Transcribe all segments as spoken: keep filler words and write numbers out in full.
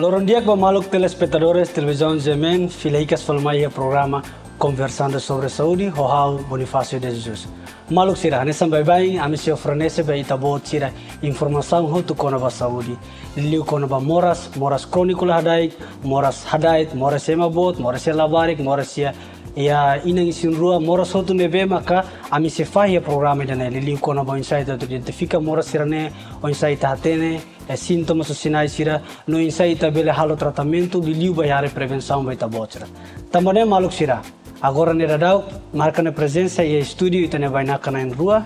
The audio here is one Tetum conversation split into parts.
Loron di'ak ba maluk telespetadores Televizaun G M N, fila hikas fali mai iha programa Conversando sobre Saúde, ho ha'u Bonifácio de Jesus. Maluk sira, hanesan baibain, ami sei oferese ba ita-boot sira informasaun hotu kona-ba saúde. Liuliu kona-ba moras, moras króniku la hada'et, moras hada'et, moras iha ema boot, moras iha labarik, moras iha, iha inan isin-rua, moras hotu ne'ebé maka ami sei fahe iha programa ida-ne'e. Liuliu kona-ba oinsá ita atu identifika moras sira-ne'e, oinsá ita hatene, eh, sintomas no sinais sira, no oinsá ita bele halo tratamentu, liuliu ba iha área prevensaun ba ita-boot sira. Tanba ne'e maluk sira, agora ne'e daudaun, marka ona prezensa iha estúdiu ita-nia bainaka na'in-rua,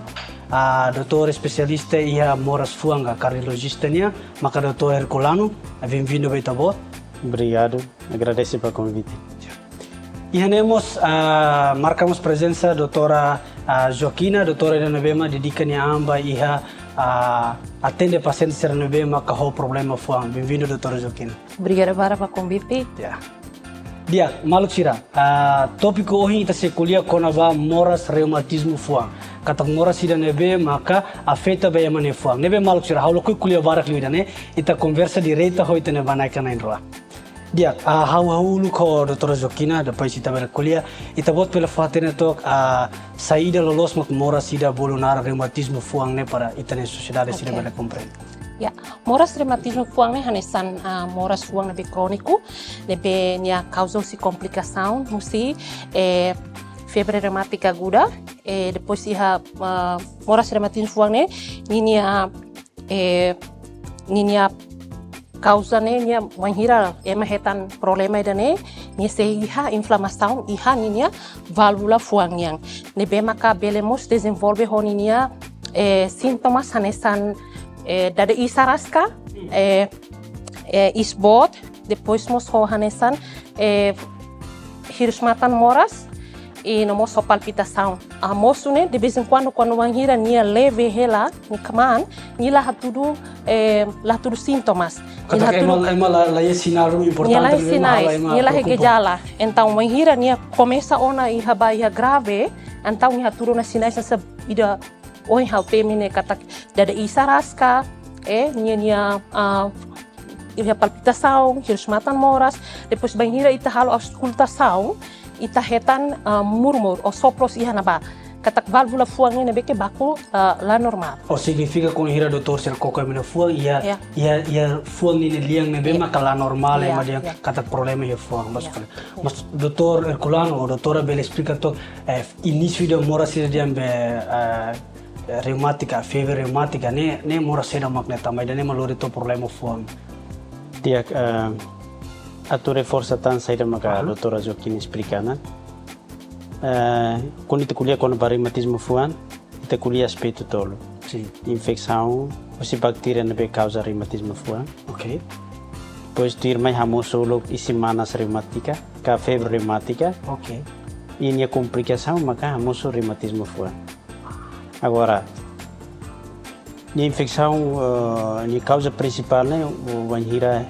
ah, doutór espesialista iha moras fuan ka kardiolojista nian, maka doutór Herculano, bem-vindo ba ita-boot. Obrigadu, agradese ba konvite. Iha ne'e mós, ah, marka mós prezensa doutora, ah, Joaquina, doutora ida ne'ebé mak dedika nia an ba iha, ah, atende pasiente sira ne'ebé maka ho problema fuan. Bem-vindo, doutora Joaquina. Obrigada barak ba konvite. Ya. Di'ak, maluk sira, ah, tópiku ohin ita sei ko'alia kona-ba moras reumatizmu fuan. Katak moras ida ne'ebé maka afeta ba ema nia fuan. Ne'ebé maluk sira, ha'u lakohi ko'alia barak liu ida-ne'e, ita konversa direta ho ita-nia bainaka na'in-rua. Di'ak, ah, ha'u, ha'u uluk ho doutora Joaquina, depois ita bele ko'alia, ita-boot bele fó-hatene took, ah, saida loloos mak moras ida bolu naran reumatizmu fuan ne'e para ita-nia sosiedade sira, oke, bele komprende. Ya, moras reumatizmu fuan ne'e hanesan, ah, moras fuan ne'ebé króniku, ne'ebé nia kauza husi komplikasaun, husi, eh, febre reumática aguda, eh, depois iha, ah, moras reumatizmu fuan ne'e, ninia, eh, ninia kauza ne'e, nia wainhira ema hetan problema ida-ne'e, nia sei iha inflamasaun iha ninia válvula fuan nian. Ne'ebé maka bele mós dezenvolve ho ninia, eh, sintomas hanesan, eh, dada iis araska, eh, eh, iis boot, depois mós ho hanesan, eh, hirus-matan moras, i no mós ho palpitasaun. Ah, mosu ne'e, de vez em quando, kuandu wainhira nia leve hela, nia kmaan, nia la hatudu, eh, la hatudu sintomas. Nia la hatudu, ema, ema la, la iha sinál importante, nia la iha sinais, nia la iha gejala. Entaun, wainhira nia komesa ona iha ba iha grave, entaun nia hatudu ona sinais hanesan ida ohin ha'u temi ne'e katak dada iis araska, eh, nia, nia, ah, iha palpitasaun, hirus-matan moras, depois bainhira ita halo auskultasaun, ita hetan, ah, murmur ou sopros iha ne'ebá. Katak válvula fuan ne'e ne'ebé ke baku, ah, la normál. Ou signifika kuandu wainhira doutór sira koko ema nia fuan, iha, ya, iha, iha fuan nia lian ne'ebé, ya, maka la normál, ya, ema dehan, ya, katak problema iha fuan, ya, maksudnya. Mas doutór Herculano, ou doutora bele esplika took, eh, inísiu ida moras sira dehan be, eh, reumátika, febre reumátika, ne'e, ne'e moras saida mak ne'e, tanba ida-ne'e mak lori to'o problema fuan. Di'ak, eh, atu reforsa tan saida maka, aha, doutora Joaquina esplika ona. Eh, kuandu ita ko'alia kona-ba reumatizmu fuan, ita ko'alia aspetu tolu. Sin. Infesaun husi baktéria ne'ebé kauza reumatizmu fuan. Oke. Depois tuirmai hamosu uluk iis-manas reumátika, ka febre reumátika. Oke. I nia komplikasaun maka hamosu reumatizmu fuan. Agora, nia infesaun, eh, nia kauza prinsipál ne'e, o, wainhira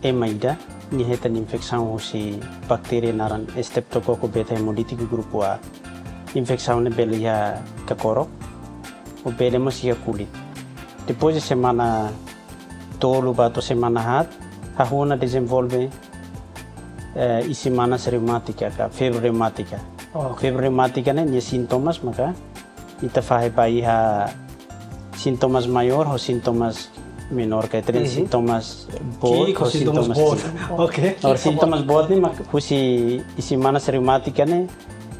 ema ida, nia hetan infesaun husi baktéria naran Streptococcus beta hemolítico grupu A. Infesaun ne'e bele iha kakorok, ou bele mós iha kulit. Depois de semana tolu ba to'o semana haat, hahú ona dezenvolve, eh, iis-manas reumátika, ka febre reumátika. Oh. Febre reumátika ne'e, nia sintomas maka, ita fahe ba iha sintomas maiór ho sintomas menór, ka ita dehan, mhm, sintomas boot ho sintomas boot. Oke. Agora sintomas boot ne'e mak husi iis-manas reumátika ne'e,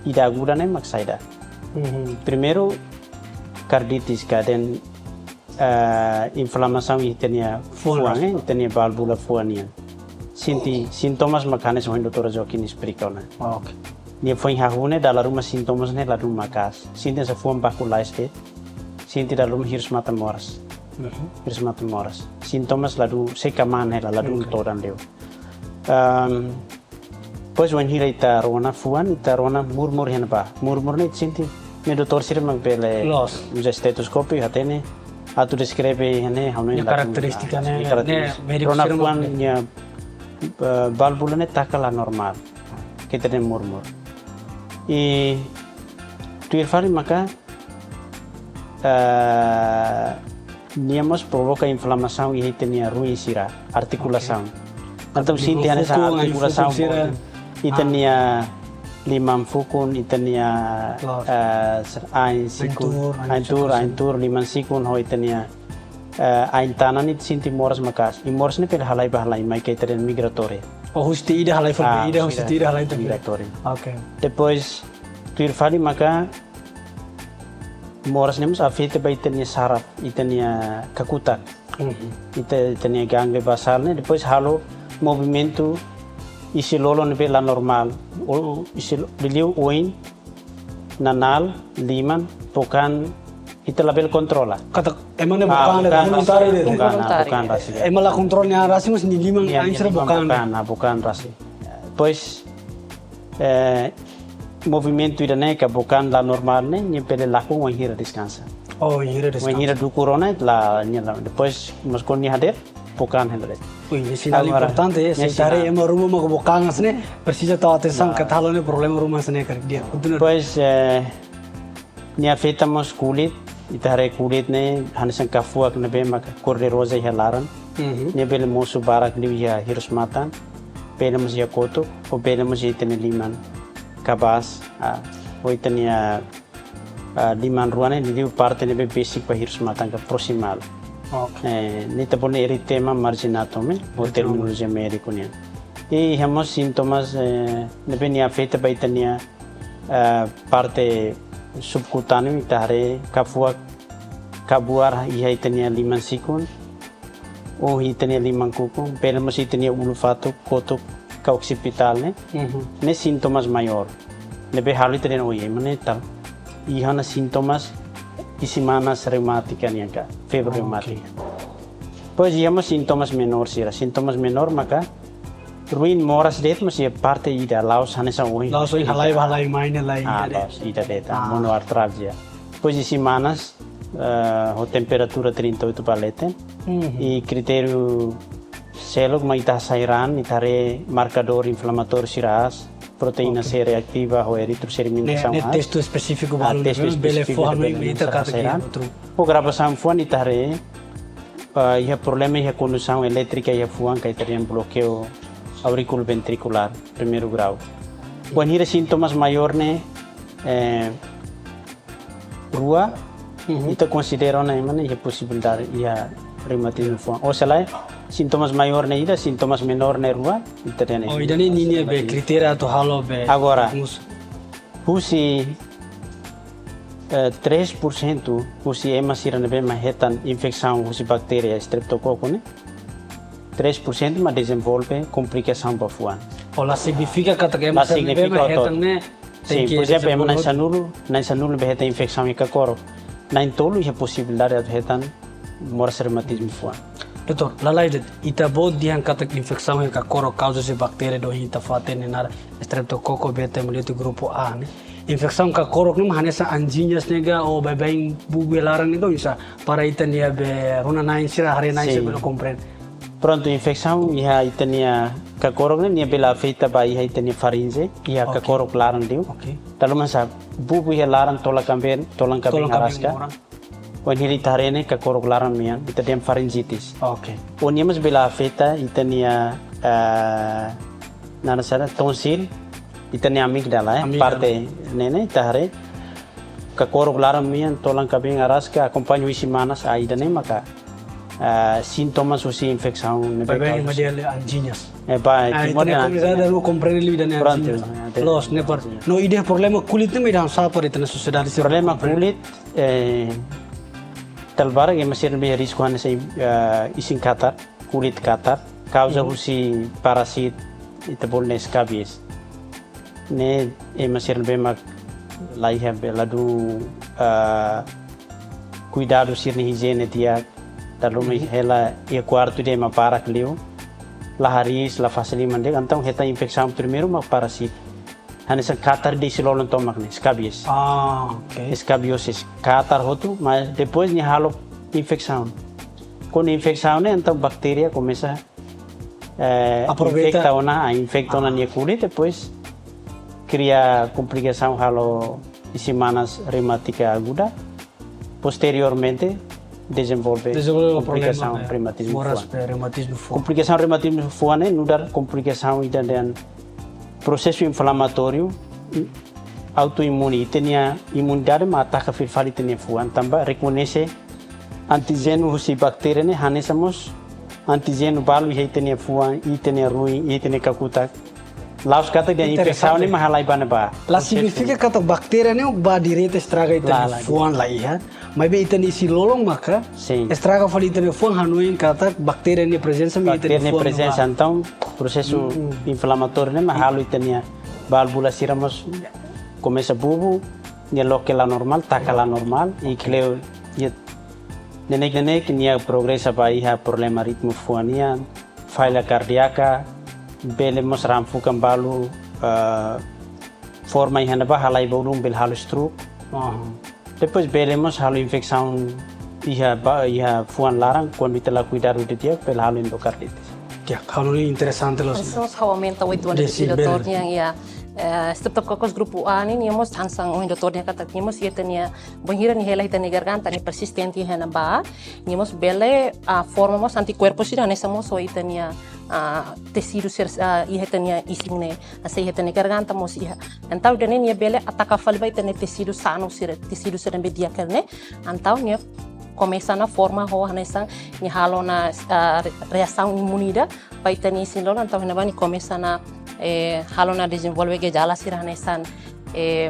ida aguda ne'e mak saida. Mhm. Primeiru, karditis, ka dehan, eh, inflamasaun iha ita-nia fuan, eh, ita-nia válvula fuan nian. Sente sintomas mak hanesan ohin doutora Joaquina esplika ona. Oke. Nia foin hahú ne'e, dala ruma sintomas ne'e ladún maka'as. Sente hanesan fuan baku lais de'it. Sente dala ruma hirus-matan moras. Mhm. Hirus-matan moras. Sintomas ladún, sei kmaan hela, ladún, oke, todan liu. Ehm, depois wainhira ita rona fuan, ita rona murmur iha ne'ebá. Murmur ne'e sente, ne'e doutór sira mak bele, loos, uza estetoscópio, hatene, atu deskreve iha ne'e, ha'u hanoin nia ladún, karakterístika, ah, ne'e, nia karakterístika, ne'e médiku, rona sira fuan mak, nia, eh, válvula ne'e taka la normál. Ita dehan murmur. I tuir fali maka, eh, nia mós provoka inflamasaun iha ita-nia ruin sira, artikulasaun. Oke. Entaun sente hanesan artikulasaun boot. Ita-nia liman fukun, ita-nia, eh, ain sikun, ain tuur, ain tuur, liman sikun, ho ita-nia, eh, ain tanan ne'e sente moras maka'as. I moras ne'e bele halai bá halai mai, ke ita dehan migratória. Oh, husi tiha ida halai fali tiha ida, husi tiha ida halai tiha ida. Migratória. Oke. Depois, tuir fali maka moras ne'e mós afeta ba ita-nia saraf, ita-nia kakutak. Ita, ita-nia gángliu bazál ne'e, depois halo movimentu isin-lolon ne'ebé la normál. Ou isin, liuliu oin, nanál, liman, bokan, ita labele kontrola. Katak ema ne'e bokan, bokan rasik, bokan rasik. Ema la kontrola nia rasik, mas nia liman, nia liman bokan, bokan rasik. Depois, eh, movimentu ida-ne'e ka bokan la normál ne'e, nia bele lakon wainhira deskansa. Oh, wainhira deskansa. Wainhira dukur ona, la, nia la. Depois, mas kuandu nia hadeer, bokan hela de'it. Ui, nia sinál importante, eh, se ita haree ema ruma mak bokan hanesan ne'e, presiza tau atensaun, katak halo ne'e problema ruma hanesan ne'e karik di'ak. Depois, eh, nia afeta mós kulit, ita haree kulit ne'e, hanesan kafuak ne'ebé mak kór de roza iha laran. Nia bele mosu barak liu iha hirus-matan, bele mós iha kotuk, ou bele mós iha ita-nia liman, kabas, ah, ou ita-nia, ah, liman rua ne'e, liuliu parte ne'ebé besik ba hirus-matan ka proximal. Oke. Eh, ne'e ita bolu eritema marginatum, eh, ho terminolojia médiku nian. I iha mós sintomas, eh, ne'ebé nia afeta ba ita-nia, eh, parte subkutáneu, ita haree kafuak kabuar iha ita-nia liman sikun, ou ita-nia liman kukun, bele mós ita-nia ulun-fatuk, kotuk ka oksipitál ne'e. Ne'e sintomas maiór. Ne'ebé halo ita dehan, oh, ema ne'e tal. Iha ona sintomas isin-manas reumátika nian ka, febre reumátika. Depois iha mós sintomas menór sira. Sintomas menór maka ruin moras de'it, mas iha parte ida, la'ós hanesan ohin. La'ós ohin halai bá halai mai ne'e, la'ós ida de'it, monoartrálgia. Depois isin-manas, eh, ho temperatura trinta e oito ba leten. I kritériu seluk mak ita hasai raan, ita haree markadór inflamatóriu sira aas, proteína C reativa ho eritrosedimentasaun aas. Ne'e testu espesífiku balu, testu espesífiku bele fó hanoin ita katak iha outro. Ho gravasaun fuan ita haree, eh, iha problema iha kondusaun elétrika iha fuan, ka ita dehan bloqueio auriculoventricular primeiro grau. Wainhira sintomas maiór ne'e, eh, rua, ita konsidera ona ema ne'e iha posibilidade iha reumatizmu fuan. Ou se lae, sintomas maiór ne'e ida, sintomas menór ne'e rua, ita dehan. Oh, ida-ne'e ninia be kritéria atu halo be. Agora, husi, eh, três por cento husi ema sira ne'ebé mak hetan infesaun husi baktéria streptococcus ne'e, três por cento mak dezenvolve komplikasaun ba fuan. Oh, la signifika katak ema sira ne'ebé mak hetan ne'e, sin, por ezemplu, ema na'in-sanulu, na'in-sanulu ne'ebé hetan infesaun iha kakorok, na'in-tolu iha posibilidade atu hetan moras reumatizmu fuan. Doutór, lalais de'it, ita-boot dehan katak infesaun iha kakorok kauza husi baktéria, ohin ita fó-hatene naran Streptococcus beta hemolítico grupo A ne'e. Infesaun kakorok ne'e mak hanesan anjiñas ne'e ka, ou baibain bubu iha laran ne'e ka, oinsá, para ita-nia be rona-na'in sira, haree-na'in sira bele komprende. Prontu, infesaun iha ita-nia kakorok ne'e, nia bele afeta ba iha ita-nia faringe, iha kakorok laran liu. Oke. Dala ruma hanesan bubu iha laran tolan-kaben, tolan-kaben araska. Wainhira ita haree ne'e kakorok laran mean, ita dehan faringitis. Oke. Ou nia mós bele afeta ita-nia, eh, naran saida, tonsil, ita-nia amígdala, eh, parte ne'e ne'e, ita haree kakorok laran mean, tolan-kaben araska, akompaña isin-manas, ah, ida-ne'e maka, eh, sintomas husi infesaun ne'ebé baibain kauza husi anjiñas. Eh, ba, ah, timor ita-nia komunidade la komprende liu ida-ne'e anjiñas. Prontu, eh, loos, ne'e parte. No, ida problema kulit ne'e mak ida hanesan para ita-nia sosiedade sira komprende. Problema kulit, eh, dala barak ema sira ne'ebé risku hanesan, eh, isin-katar, kulit katar, kauza husi parasita, ita bolu ne'e scabies. Ne'e ema sira ne'ebé mak la iha be, la dún, eh, kuidadu sira-nia ijiene di'ak, dala ruma hela iha kuartu ida ema barak liu, la hariis, la fase liman di'ak, entaun hetan infesaun primeiru mak parasita. Hanesan katar isin-lolon tomak ne'e, scabies. Ah, oke. Escabiosis, katar hotu, mas depois nia halo infesaun. Kuandu infesaun ne'e, entaun baktéria komesa, eh, aproveita, infeta ona, ah, infeta ona nia kulit, depois kria komplikasaun halo isin-manas reumátika aguda. Posteriormente, dezenvolve, dezenvolve komplikasaun problema, eh, reumatizmu moras fuan. Pe reumatizmu fuan. Komplikasaun reumatizmu fuan ne'e nu'udar komplikasaun ida dehan prosesu inflamatóriu autoimune, ita-nia imunidade mak ataka fila fali ita-nia fuan, tanba rekoñese antíjenu husi baktéria ne'e hanesan mós antíjenu balu iha ita-nia fuan, ita-nia ruin, ita-nia kakutak. La'ós katak dehan infesaun ne'e mak halai ba ne'ebá. Interesante. La signifika katak baktéria ne'e ba direta estraga ita-nia fuan, la iha. Maibé ita-nia isin-lolon maka estraga fali ita-nia fuan, hanoin katak baktéria nia prezensa mak ita-nia fuan ne'ebá. Baktéria nia prezensa, entaun prosesu inflamatóriu ne'e mak halo ita-nia válvula sira mós komesa bubu, nia loke la normál, taka la normál, i kleur, i neineik-neineik nia progresa ba iha problema ritmu fuan nian, falla kardíaka, bele mós rahun fukan balu, eh, forma iha ne'ebá halai ba ulun bele halo stroke. Aha. Depois bele mós halo infesaun iha ba, iha fuan laran, kuandu ita la kuidadu didi'ak, bele halo endokarditis. Ya, halo ne'e interesante loos. Mas ha'u aumenta oituan desi, desi bele. Doutór nian, ya, eh, Streptococcus grupu A ne'e, nia mós hanesan ohin doutór nian katak, nia mós iha ita-nia, bainhira nia hela iha ita-nia garganta, nia persistente iha ne'ebá, nia mós bele, ah, forma mós antikuerpu sira hanesan mós ho ita-nia, ah, tesidu sira, ah, iha ita-nia isin ne'e, hanesan iha ita-nia garganta mós iha. Entaun ida-ne'e nia bele ataka fali ba ita-nia tesidu sanu sira, tesidu sira ne'ebé di'ak ne'e. Entaun nia komesa ona forma ho hanesan nia halo ona, ah, re-, reasaun imune ida ba ita-nia isin-lolon, entaun iha ne'ebá nia komesa ona, eh, halo ona dezenvolve jejala sira hanesan, eh,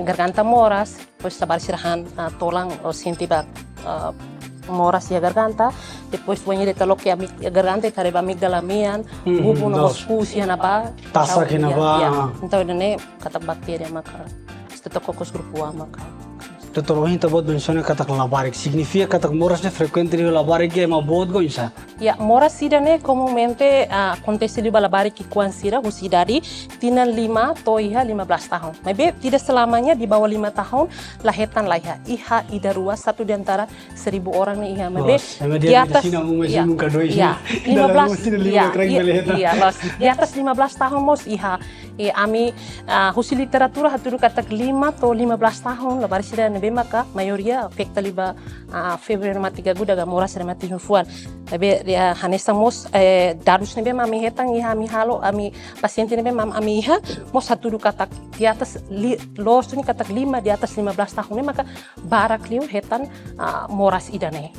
garganta moras, depois labarik sira han, ah, tolan ou sente ba, ah, moras iha garganta, depois bainhira ita loke ami-, garganta ita haree ba amígdala mean, mhm, bubu no loos. Mós kusi iha ne'ebá, tasak iha ne'ebá. Ya, ya. Entaun ida-ne'e katak baktéria maka, Streptococcus grupu A maka. Doutór, ohin ita-boot mensiona katak labarik, signifika katak moras ne'e frekuente liu labarik iha ema boot ka oinsá? Ya, moras ida-ne'e komumente, ah, akontese liu ba labarik ki'ikoan sira husi idade tinan lima to'o iha lima belas tahun. Maibé tidak selamanya di bawah lima tahun la hetan, la iha. Iha ida rua, satu di antara seribu orang ne'e iha. Maibé, loos, ema di atas, medisina umum ya, nunka dois, ya, ya, lima belas, lima ya, krek ya, bele hetan. Ya, loos. Di atas lima belas tahun mós iha. I ami, ah, husi literatura hatudu katak lima to'o lima belas tahun, labarik sira ne'ebé maka maioria afeta liu ba, ah, febre reumática aguda ka moras reumatizmu fuan. Maibé, ya, hanesan mós, eh, dadus ne'ebé mak ami hetan iha ami halo, ami pasiente ne'ebé mak ami iha, mós hatudu katak di atas li-, loos duni katak lima, di atas lima belas tahun ne'e maka barak liu hetan, ah, moras ida-ne'e.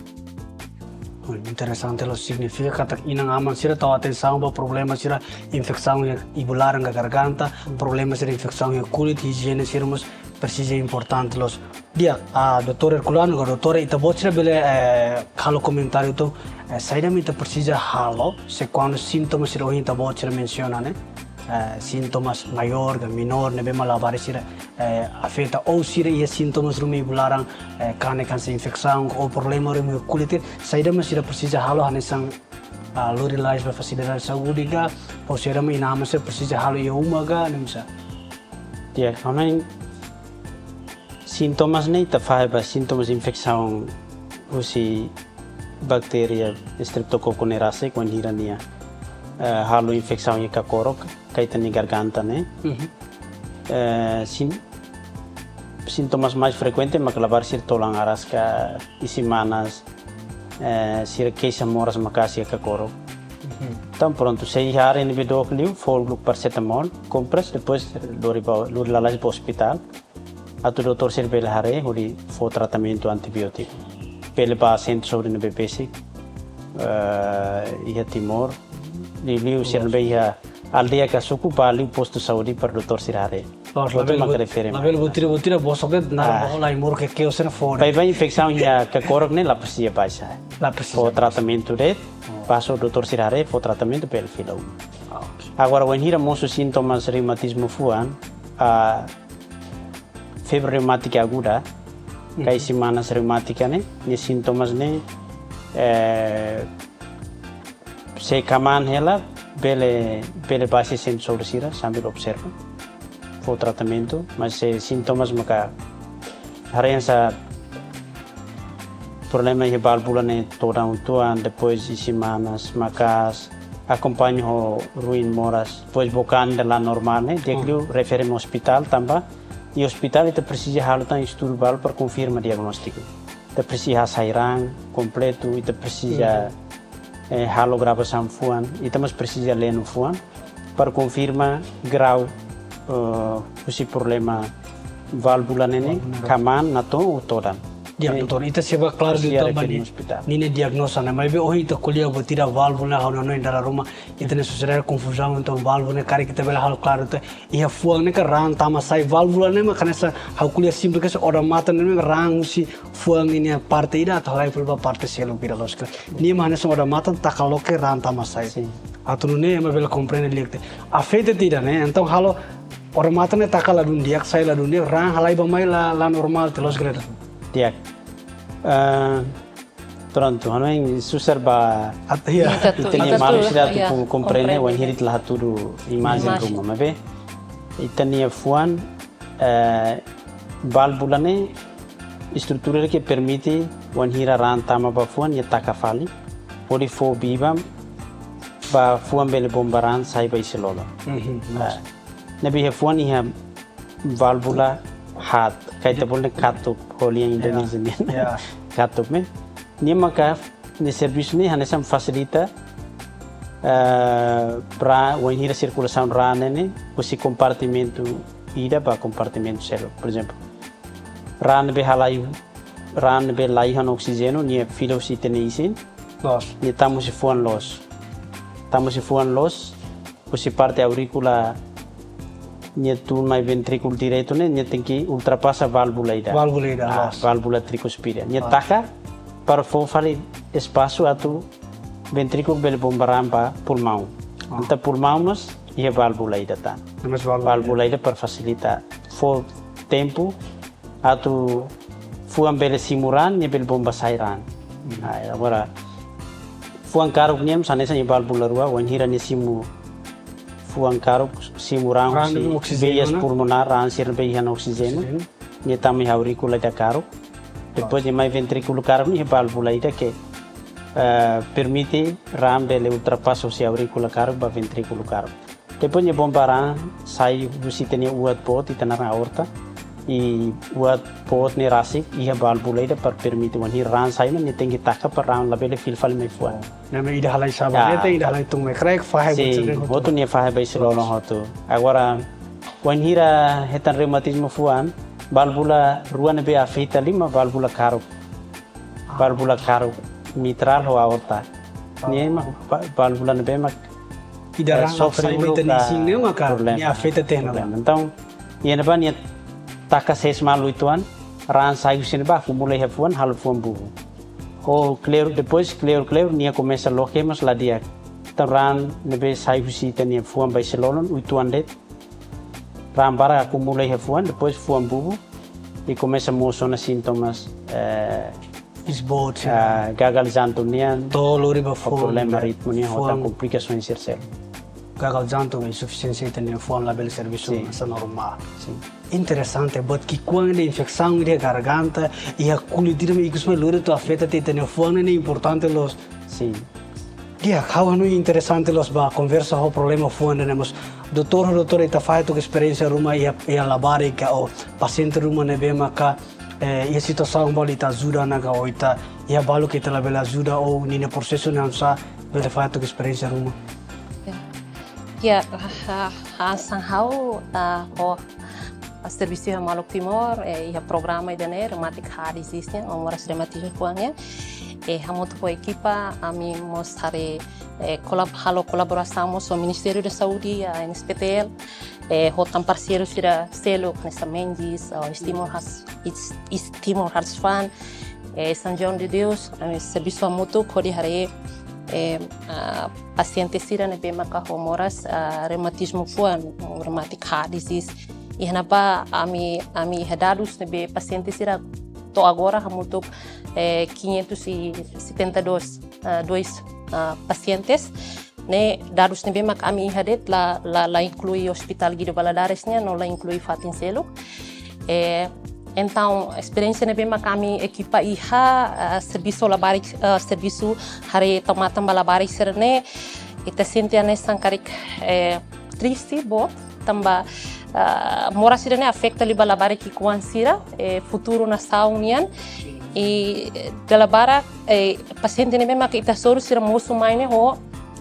Oh, interesante loos, signifika katak inan-aman sira tau atensaun ba problema sira infesaun iha ibu-laran ka garganta, problema sira infesaun iha kulit, ijiene sira mós presiza importante loos. Di'ak, ah, doutór Herculano ka doutór, ita-boot sira bele, eh, halo komentáriu uitoan, eh, saida mak ita presiza halo, se kuandu sintoma sira ohin ita-boot sira mensiona ne'e, eh, sintomas maiór ka menór ne'ebé mak labarik sira, eh, afeta ou sira iha sintomas ruma ibu-laran, eh, kanek hanesan infesaun ou problema ruma kulit, saida mak sira presiza halo hanesan, ah, lori lalais ba fasilidade saúde ka, ou saida mak inan-aman sira presiza halo iha uma ka, ne'e oinsá? Ya, karena sintomas ne'e ita fahe ba sintomas infesaun husi baktéria Streptococcus neurasei, kuandu hira nia, eh, halo infesaun iha kakorok, ka ita-nia garganta ne'e. Mhm. Eh, sin-, sintomas mais frekuente maka labarik sira tolan aras ka isin-manas, eh, sira keixa moras maka'as iha kakorok. Mhm. Entaun prontu, se iha área ne'ebé dook liu, fó uluk paracetamol, kompres, depois lori ba, lori lalais ba ospitál. Atu doutór sira bele haree hodi fó tratamentu antibiótiku. Bele ba sentru saúde ne'ebé besik, eh, iha Timor. Liuliu sira ne'ebé iha aldeia ka suku, bá liu postu saúde para doutór sira haree. Loos, doutór labele mak bot-, refere mak. Labele buat ida, buat ida bosok de'it, nada, ah, ba hola ai mur ke keo sena fó. Baibain infesaun iha kakorok ne'e la presiza baixa. La presiza. Fó tratamentu de'it, oh, bá só doutór sira haree, fó tratamentu bele fila uma. Ah, oke. Agora, wainhira mosu sintomas reumatizmu fuan, ah, febre reumática aguda, ka, mhm, isin-manas reumátika ne'e, nia sintomas ne'e, eh, se kmaan hela, bele, bele bá husi sentru saúde sira, sambil observa. Fó tratamentu, mas se sintomas maka haree hanesan problema iha válvula ne'e todan uitoan, depois isin-manas maka'as, akompaña ho ruin moras, depois bokan ida la normál ne'e, di'ak liu, hmm, refere mai ospitál tanba iha ospitál ita presiza halo tan estudu balu para konfirma diagnóstiku. ita presiza hasai raan kompletu, ita presiza, eh, halo gravasaun fuan, ita mós presiza lenu fuan, para konfirma grau, eh, husi problema válvula ne'e ne'e, válvula ne'e, ka maan, natoon ou todan. Di'ak, eh, doutór, ita sei bá klaru, presiza di'ak, refere tanba ne'e, ospitál. Ninia diagnóza ne'e, maibé ohin ita ko'alia buat ida válvula, ha'u hanoin dala ruma ita-nia sosiedade konfuzaun, entaun válvula ne'e karik ita bele halo klaru, ita iha fuan ne'e ka raan tama sai, válvula ne'e mak hanesan ha'u ko'alia simples, odamatan ne'e mak raan husi fuan ninia parte ida atu halai fali ba parte seluk ida, lójika. Nia mak hanesan odamatan taka loke raan tama sai. Sin. Atu nune'e ema bele komprende di'ak. Afeta tiha ne'e, entaun halo odamatan ne'e taka ladún di'ak, sai ladún di'ak, raan halai bá-mai la, la normál, te los greda. Di'ak. Eh, prontu, hanoin susar ba, at-, iya, ita-nia, ita-nia atu, maluk sira atu, iya, komprende, komprende, wainhira ita la hatudu imajen, imajen ruma, maibé ita-nia fuan, eh, válvula ne'e estrutura ke permite wainhira raan tama ba fuan, nia taka fali, hodi fó biban ba fuan bele bomba raan sai ba isin-lolon. Mhm. Eh, ne'ebé iha fuan iha válvula haat, ka ita bolu katup, ho lian Indonézia nian. Ya. Katup ne'e. Nia maka, nia servisu ne'e hanesan fasilita, eh, para wainhira sirkulasaun raan ne'e ne'e, husi kompartimentu ida ba kompartimentu seluk. Por ezemplu, raan ne'ebé halai, raan ne'ebé laiha ona oksijéniu, nia fila husi ita-nia isin. Loos. Nia tama husi fuan loos. Tama husi fuan loos, husi parte auríkula nia tun mai ventríkulu direitu ne'e, nia tenke ultrapasa válvula ida. Válvula ida, ah, loos. Válvula tricuspide. Nia, ah, taka para fó fali espasu atu ventríkulu bele bomba raan ba pulmaun. Ah. Entaun pulmaun mós iha válvula ida tan. Ne'e mós válvula ida. Válvula ida para fasilita, fó tempu atu fuan bele simu raan, nia bele bomba sai raan. Hmm. Ah, agora, fuan karuk nian mós hanesan iha válvula rua, wainhira nia simu fuan karuk, simu raan, raan husi, oksijéniu, veias, ne'e, pulmonár, raan sira ne'ebé iha ona oksijéniu. Oksijéniu. Nia tama iha auríkula ida karuk. Depois, ah, nia mai ventríkulu karuk, nia válvula ida ke, eh, permite raan bele ultrapasa husi auríkula karuk ba ventríkulu karuk. Depois nia bomba raan sai husi ita-nia uat boot, ita naran aorta. I uat boot ne'e rasik iha válvula ida para permite wainhira raan sai, nia tenke taka para raan labele fila fali mai fuan. Ne'ebé ida halai sa'e ba, ah, ne'e ita ida halai tun mai kraik, fahe, sin, buat sira hotu, hotu nia fahe ba isin-lolon hotu. Agora, wainhira hetan reumatizmu fuan, válvula rua ne'ebé afeta liu mak válvula karuk. Válvula karuk mitrál ho aorta. Nia mak va-, válvula ne'ebé mak, ida, eh, raan sofre sai ba uluk ita-nia isin ne'e maka problema, nia afeta tiha ona. Problema. Entaun, iha ne'ebá nia taka sees malu uitoan, raan sai husi ne'ebá akumula iha fuan, halo fuan bubu. Ho kleur, depois kleur-kleur nia komesa loke mós la di'ak. Entaun raan ne'ebé sai husi ita-nia fuan ba isin-lolon, uitoan de'it, raan barak akumula iha fuan, depois fuan bubu, i komesa mosu ona sintomas, eh, isboot, ah, gagal jantung nian, to'o lori ba ho fuan, problema, eh, ritmu nian, ho tan fuan, komplikasaun sira seluk. Gagal jantung, insufisiénsia, ita-nia fuan labele servisu, sin, hanesan normál. Sin. Interesante, buat ki'ikoan ida infesaun iha garganta, iha kulit ida mak ikus mai lori atu afeta tiha ita-nia fuan ne'e importante loos. Sin. Di'ak, ha'u hanoin interesante loos ba konversa ho problema fuan ne'e mós. Doutór, doutór, ita fahe tok esperiénsia ruma iha, iha labarik ka, ou pasiente ruma ne'ebé maka, eh, iha situasaun balu ita ajuda ona ka, ou ita iha balu ke ita labele ajuda, ou ninia prosesu ne'e oinsá, bele fahe tok esperiénsia ruma. Ya, ha, ha, hanesan ha'u, ah, ho servisu iha maluk Timor, eh, iha programa ida-ne'e, rheumatic heart disease nian, ou moras reumatizmu fuan nian. Eh, hamutuk ho ekipa, ami mós haree, eh, kolab-, halo kolaborasaun mós ho Ministériu da Saúde, ah, N S P T L, eh, ho tan parseiru sira seluk, hanesan Menjis, ah, East Timor Hearts, East, East Timor Hearts Fund, eh, São João de Deus, ami servisu hamutuk hodi haree, eh, ah, pasiente sira ne'ebé maka ho moras, ah, reumatizmu fuan, rheumatic heart disease. Iha ne'ebá ami, ami iha dadus ne'ebé pasiente sira to'o agora hamutuk, eh, quinhentos e setenta e dois, ah, dois, ah, pacientes. Ne'e dadus ne'ebé mak ami iha de'it, la, la, la inklui Hospital Guido Valadares nian, no la inklui fatin seluk. Eh, entaun, esperiénsia ne'ebé mak ami ekipa iha, ah, servisu labarik, ah, servisu haree tau matan ba labarik sira-ne'e, ita sente hanesan karik, eh, triste boot, tanba, ah, moras sira-ne'e afeta liu ba labarik ki'ikoan sira, eh, futuru nasaun nian. I dala barak, eh, pasiente ne'ebé maka ita hasoru sira mosu mai ne'e ho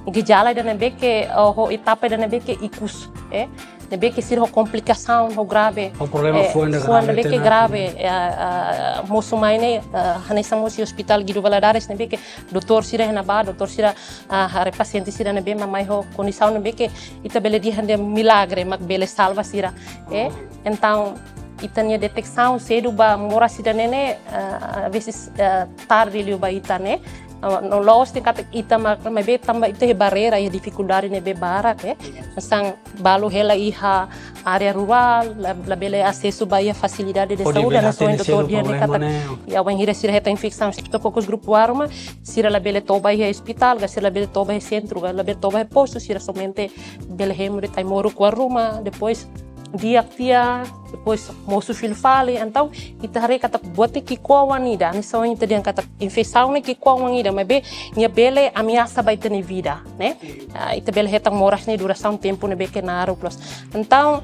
jejala ida ne'ebé ke, eh, ho etapa ida ne'ebé ke ikus, eh. Ne'ebé ke sira ho komplikasaun, ho grave. Ho problema, eh, fuan ida fuan grave, ne'ebé ke tenke grave, eh, eh, mosu mai ne'e, eh, hanesan mosu iha Hospital Guido Valadares ne'ebé ke doutór sira iha ne'ebá, doutór sira, ah, haree pasiente sira ne'ebé mak mai ho kondisaun ne'ebé ke ita bele dehan dehan milagre mak bele salva sira, eh. Entaun, ita-nia detetasaun sedu ba moras ida-ne'e ne'e, eh, às vezes, eh, tarde liu ba ita ne'e. Eh, no la'ós dehan katak ita mak, maibé tanba ita iha barreira, iha difikuldade ne'ebé barak, eh. Hanesan balu hela iha área rurál, la, labele asesu ba iha fasilidade de saúde, hanesan doutór dehan ne'e katak, iha wainhira sira hetan infesaun estreptokokus grupu A ruma, sira labele toba iha ospitál, ka sira labele toba iha sentru, ka labele toba iha postu, sira somente bele hemu de'it ai-moruk kuar ruma, depois di'ak tiha, depois mosu fila fali. Entaun, ita haree katak buat ne'e ki'ikoan ida, hanesan ita dehan katak infesaun ne'e ki'ikoan ida, maibé nia bele ameasa ba ita-nia vida, ne'e? Ah, ita bele hetan moras ne'e durasaun tempu ne'ebé ke naruk loos. Entaun,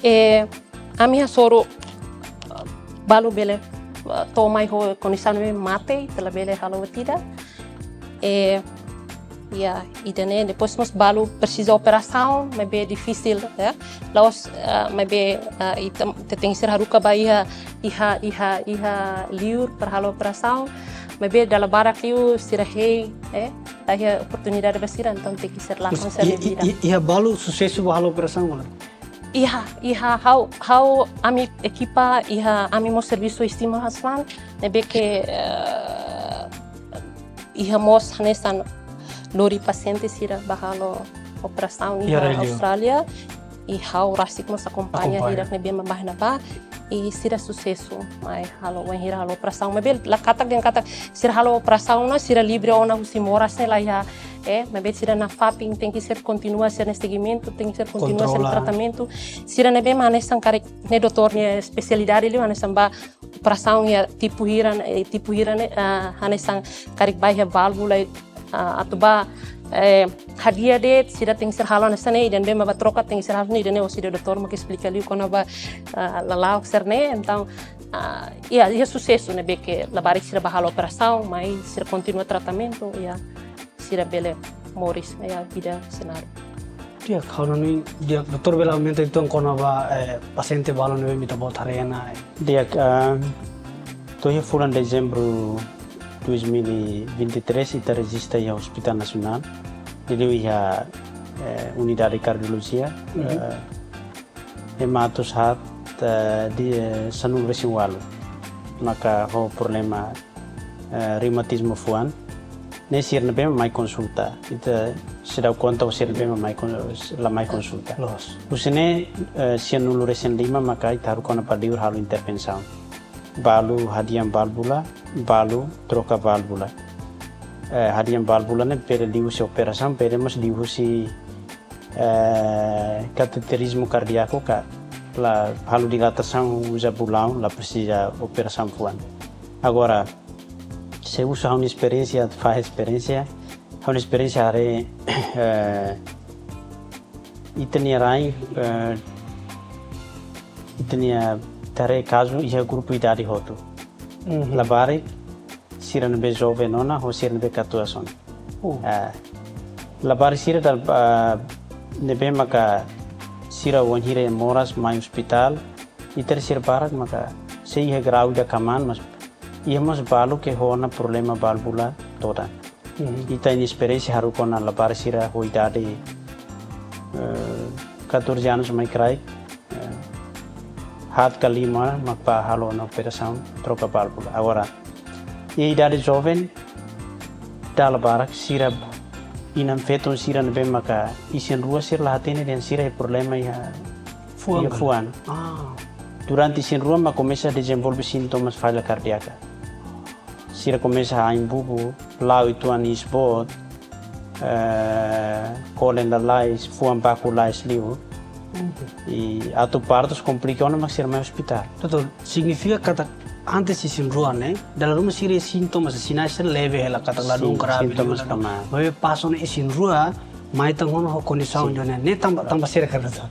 eh, ami hasoru, ah, balu bele, ah, to'o mai ho kondisaun ne'ebé mate, ita labele halo buat ida. Eh, ya, ida-ne'e, depois mós balu presiza operasaun, maibé difisil, ya. La'ós, ah, maibé, ah, ita, ita tenke sira haruka ba iha, iha, iha, iha liur para halo operasaun, maibé dala barak liu sira hein, eh, la iha oportunidade ba sira, entaun tenke sira lakon sira-nia vida. I, i, iha balu susesu ba halo operasaun, mana? Iha, iha ha'u, ha'u ami ekipa, iha ami mós servisu estima hasman, ne'ebé ke, eh, iha mós hanesan lori pasiente sira ba halo operasaun iha Austrália. I ha'u rasik mós akompaña hirak ne'ebé mak bá iha ne'ebá, i sira susesu mai halo, wainhira halo operasaun. Maibé la katak dehan katak sira halo operasaun ona sira livre ona husi moras ne'e, la iha, eh, maibé sira nafatin tenke sira kontinua sira-nia segimentu, tenke sira kontinua sira-nia tratamentu. Sira ne'ebé mak hanesan karik ne'e doutór nia espesialidade liu hanesan ba operasaun iha tipu hira, eh, tipu hira ne'e, ah, hanesan karik ba iha válvula, ah, atu ba, eh, hadi'a de'it, sira tenke sira halo hanesan ne'e, ida ne'ebé mak ba troka tenke sira halo ne'e, ida-ne'e husi doutór mak esplika liu kona-ba, ah, lala'ok sira-ne'e. Entaun, ah, ya, ya susesu ne'ebé ke labarik sira ba halo operasaun, mai sira kontinua tratamentu, ya. Sira bele moris, ya, vida sei naruk. Di'ak, ha'u hanoin, di'ak, doutór bele aumenta uitoan kona-ba, eh, pasiente balu ne'ebé mak ita-boot haree ona, eh. Di'ak, ah, to'o iha fulan Dezembru dois mil e vinte e três, ita rejista iha Hospital Nasionál, liuliu iha, eh, unidade kardiolojia, eh, ema atus haat, eh, di, eh, sanulu-resin-ualu maka ho problema, eh, reumatizmu fuan. Ne'e sira ne'ebé mak mai konsulta. Ita seidauk konta ho sira ne'ebé mak mai kon-, la mai konsulta. Loos. Husi ne'e, eh, sianulu-resin-lima maka ita haruka ona ba liur halo intervensaun. Balu hadi'a válvula, balu troka válvula. Eh, hadi'a válvula ne'e bele liuhusi operasaun, bele mós liuhusi eh, kateterizmu kardíaku ka la halo dilatasaun uza bulaun, la presiza operasaun fuan. Agora, se husu ha'u-nia esperiénsia, fahe esperiénsia, ha'u-nia esperiénsia haree, eh, ita-nia rain, eh, ita-nia haree kazu iha grupu idade hotu. Labarik, sira ne'ebé joven ona, ho sira ne'ebé katuas ona. Eh, labarik sira dal, eh, ne'ebé maka sira wainhira moras mai ospitál, ita haree sira barak maka sei iha grau ida ka maan, mas iha mós balu ke ho ona problema válvula todan. Ita-nia esperiénsia haruka ona labarik sira ho idade, eh, catorze anos mai kraik, eh, haat ka lima mak bá halo ona operasaun troka válvula. Agora, iha idade joven, dala barak sira inan-feton sira ne'ebé maka isin-rua sira la hatene dehan sira iha problema iha fuan. Durante isin-rua mak komesa dezenvolve sintomas falla kardíaka. Sira komesa ain bubu, la'o uitoan iis boot, eh, kolen lalais, fuan baku lais liu. I atu partus komplika ona mak sira mai ospitál. Doutór, signifika katak antes isin-rua ne'e, dala ruma sira sintomas, sinais sira leve hela katak ladún grave. Sintomas liu, ka maan. Maibé pas ona isin-rua, mai tan ona ho kondisaun ida-ne'e. Ne'e tanba, tanba saida karik, doutór?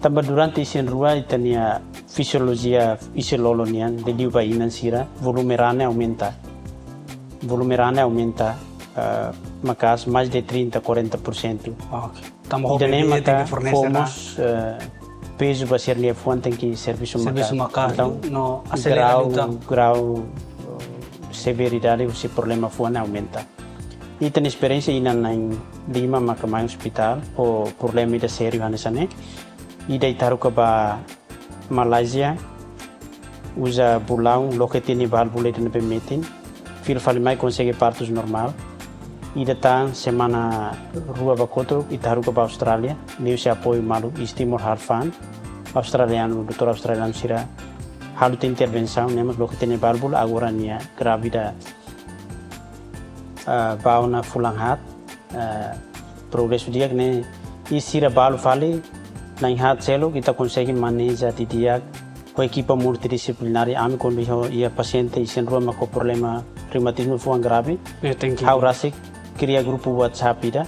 Tanba durante isin rua ita-nia fisiolojia isin-lolon nian, liuliu ba inan sira, volume raan ne'e aumenta. Volume raan ne'e aumenta, eh, maka'as mais de trinta, quarenta por cento. Ok. Tanba ho ida-ne'e bebé maka tenke fornese raan. Fó mós, eh, pezu ba sira-nia fuan tenke servisu maka'as. Servisu maka'as. Entaun, no aselera grau, liután. Grau, eh, severidade husi problema fuan ne'e aumenta. Ita-nia esperiénsia inan na'in lima maka mai ospitál ho problema ida sériu hanesan ne'e. Ida ita haruka ba Malázia, uza bulaun, loke tiha nia válvula ida ne'ebé metin, fila fali mai konsege partus normál. Ida tan semana rua ba kotuk ita haruka ba Austrália, liuhusi apoiu maluk East Timor Heart Fund, australianu, doutór australianu sira halo tiha intervensaun, ne'e mós loke tiha nia válvula, agora nia grávida, ah, bá ona fulan haat, ah, progresu di'ak ne'e, i sira balu fali, na'in haat seluk, ita konsege maneja didi'ak, ho ekipa multidisciplinar, ami kuandu iha pasiente isin rua mak ho problema reumatizmu fuan grave, ne'e tenke ha'u rasik kria grupu WhatsApp ida,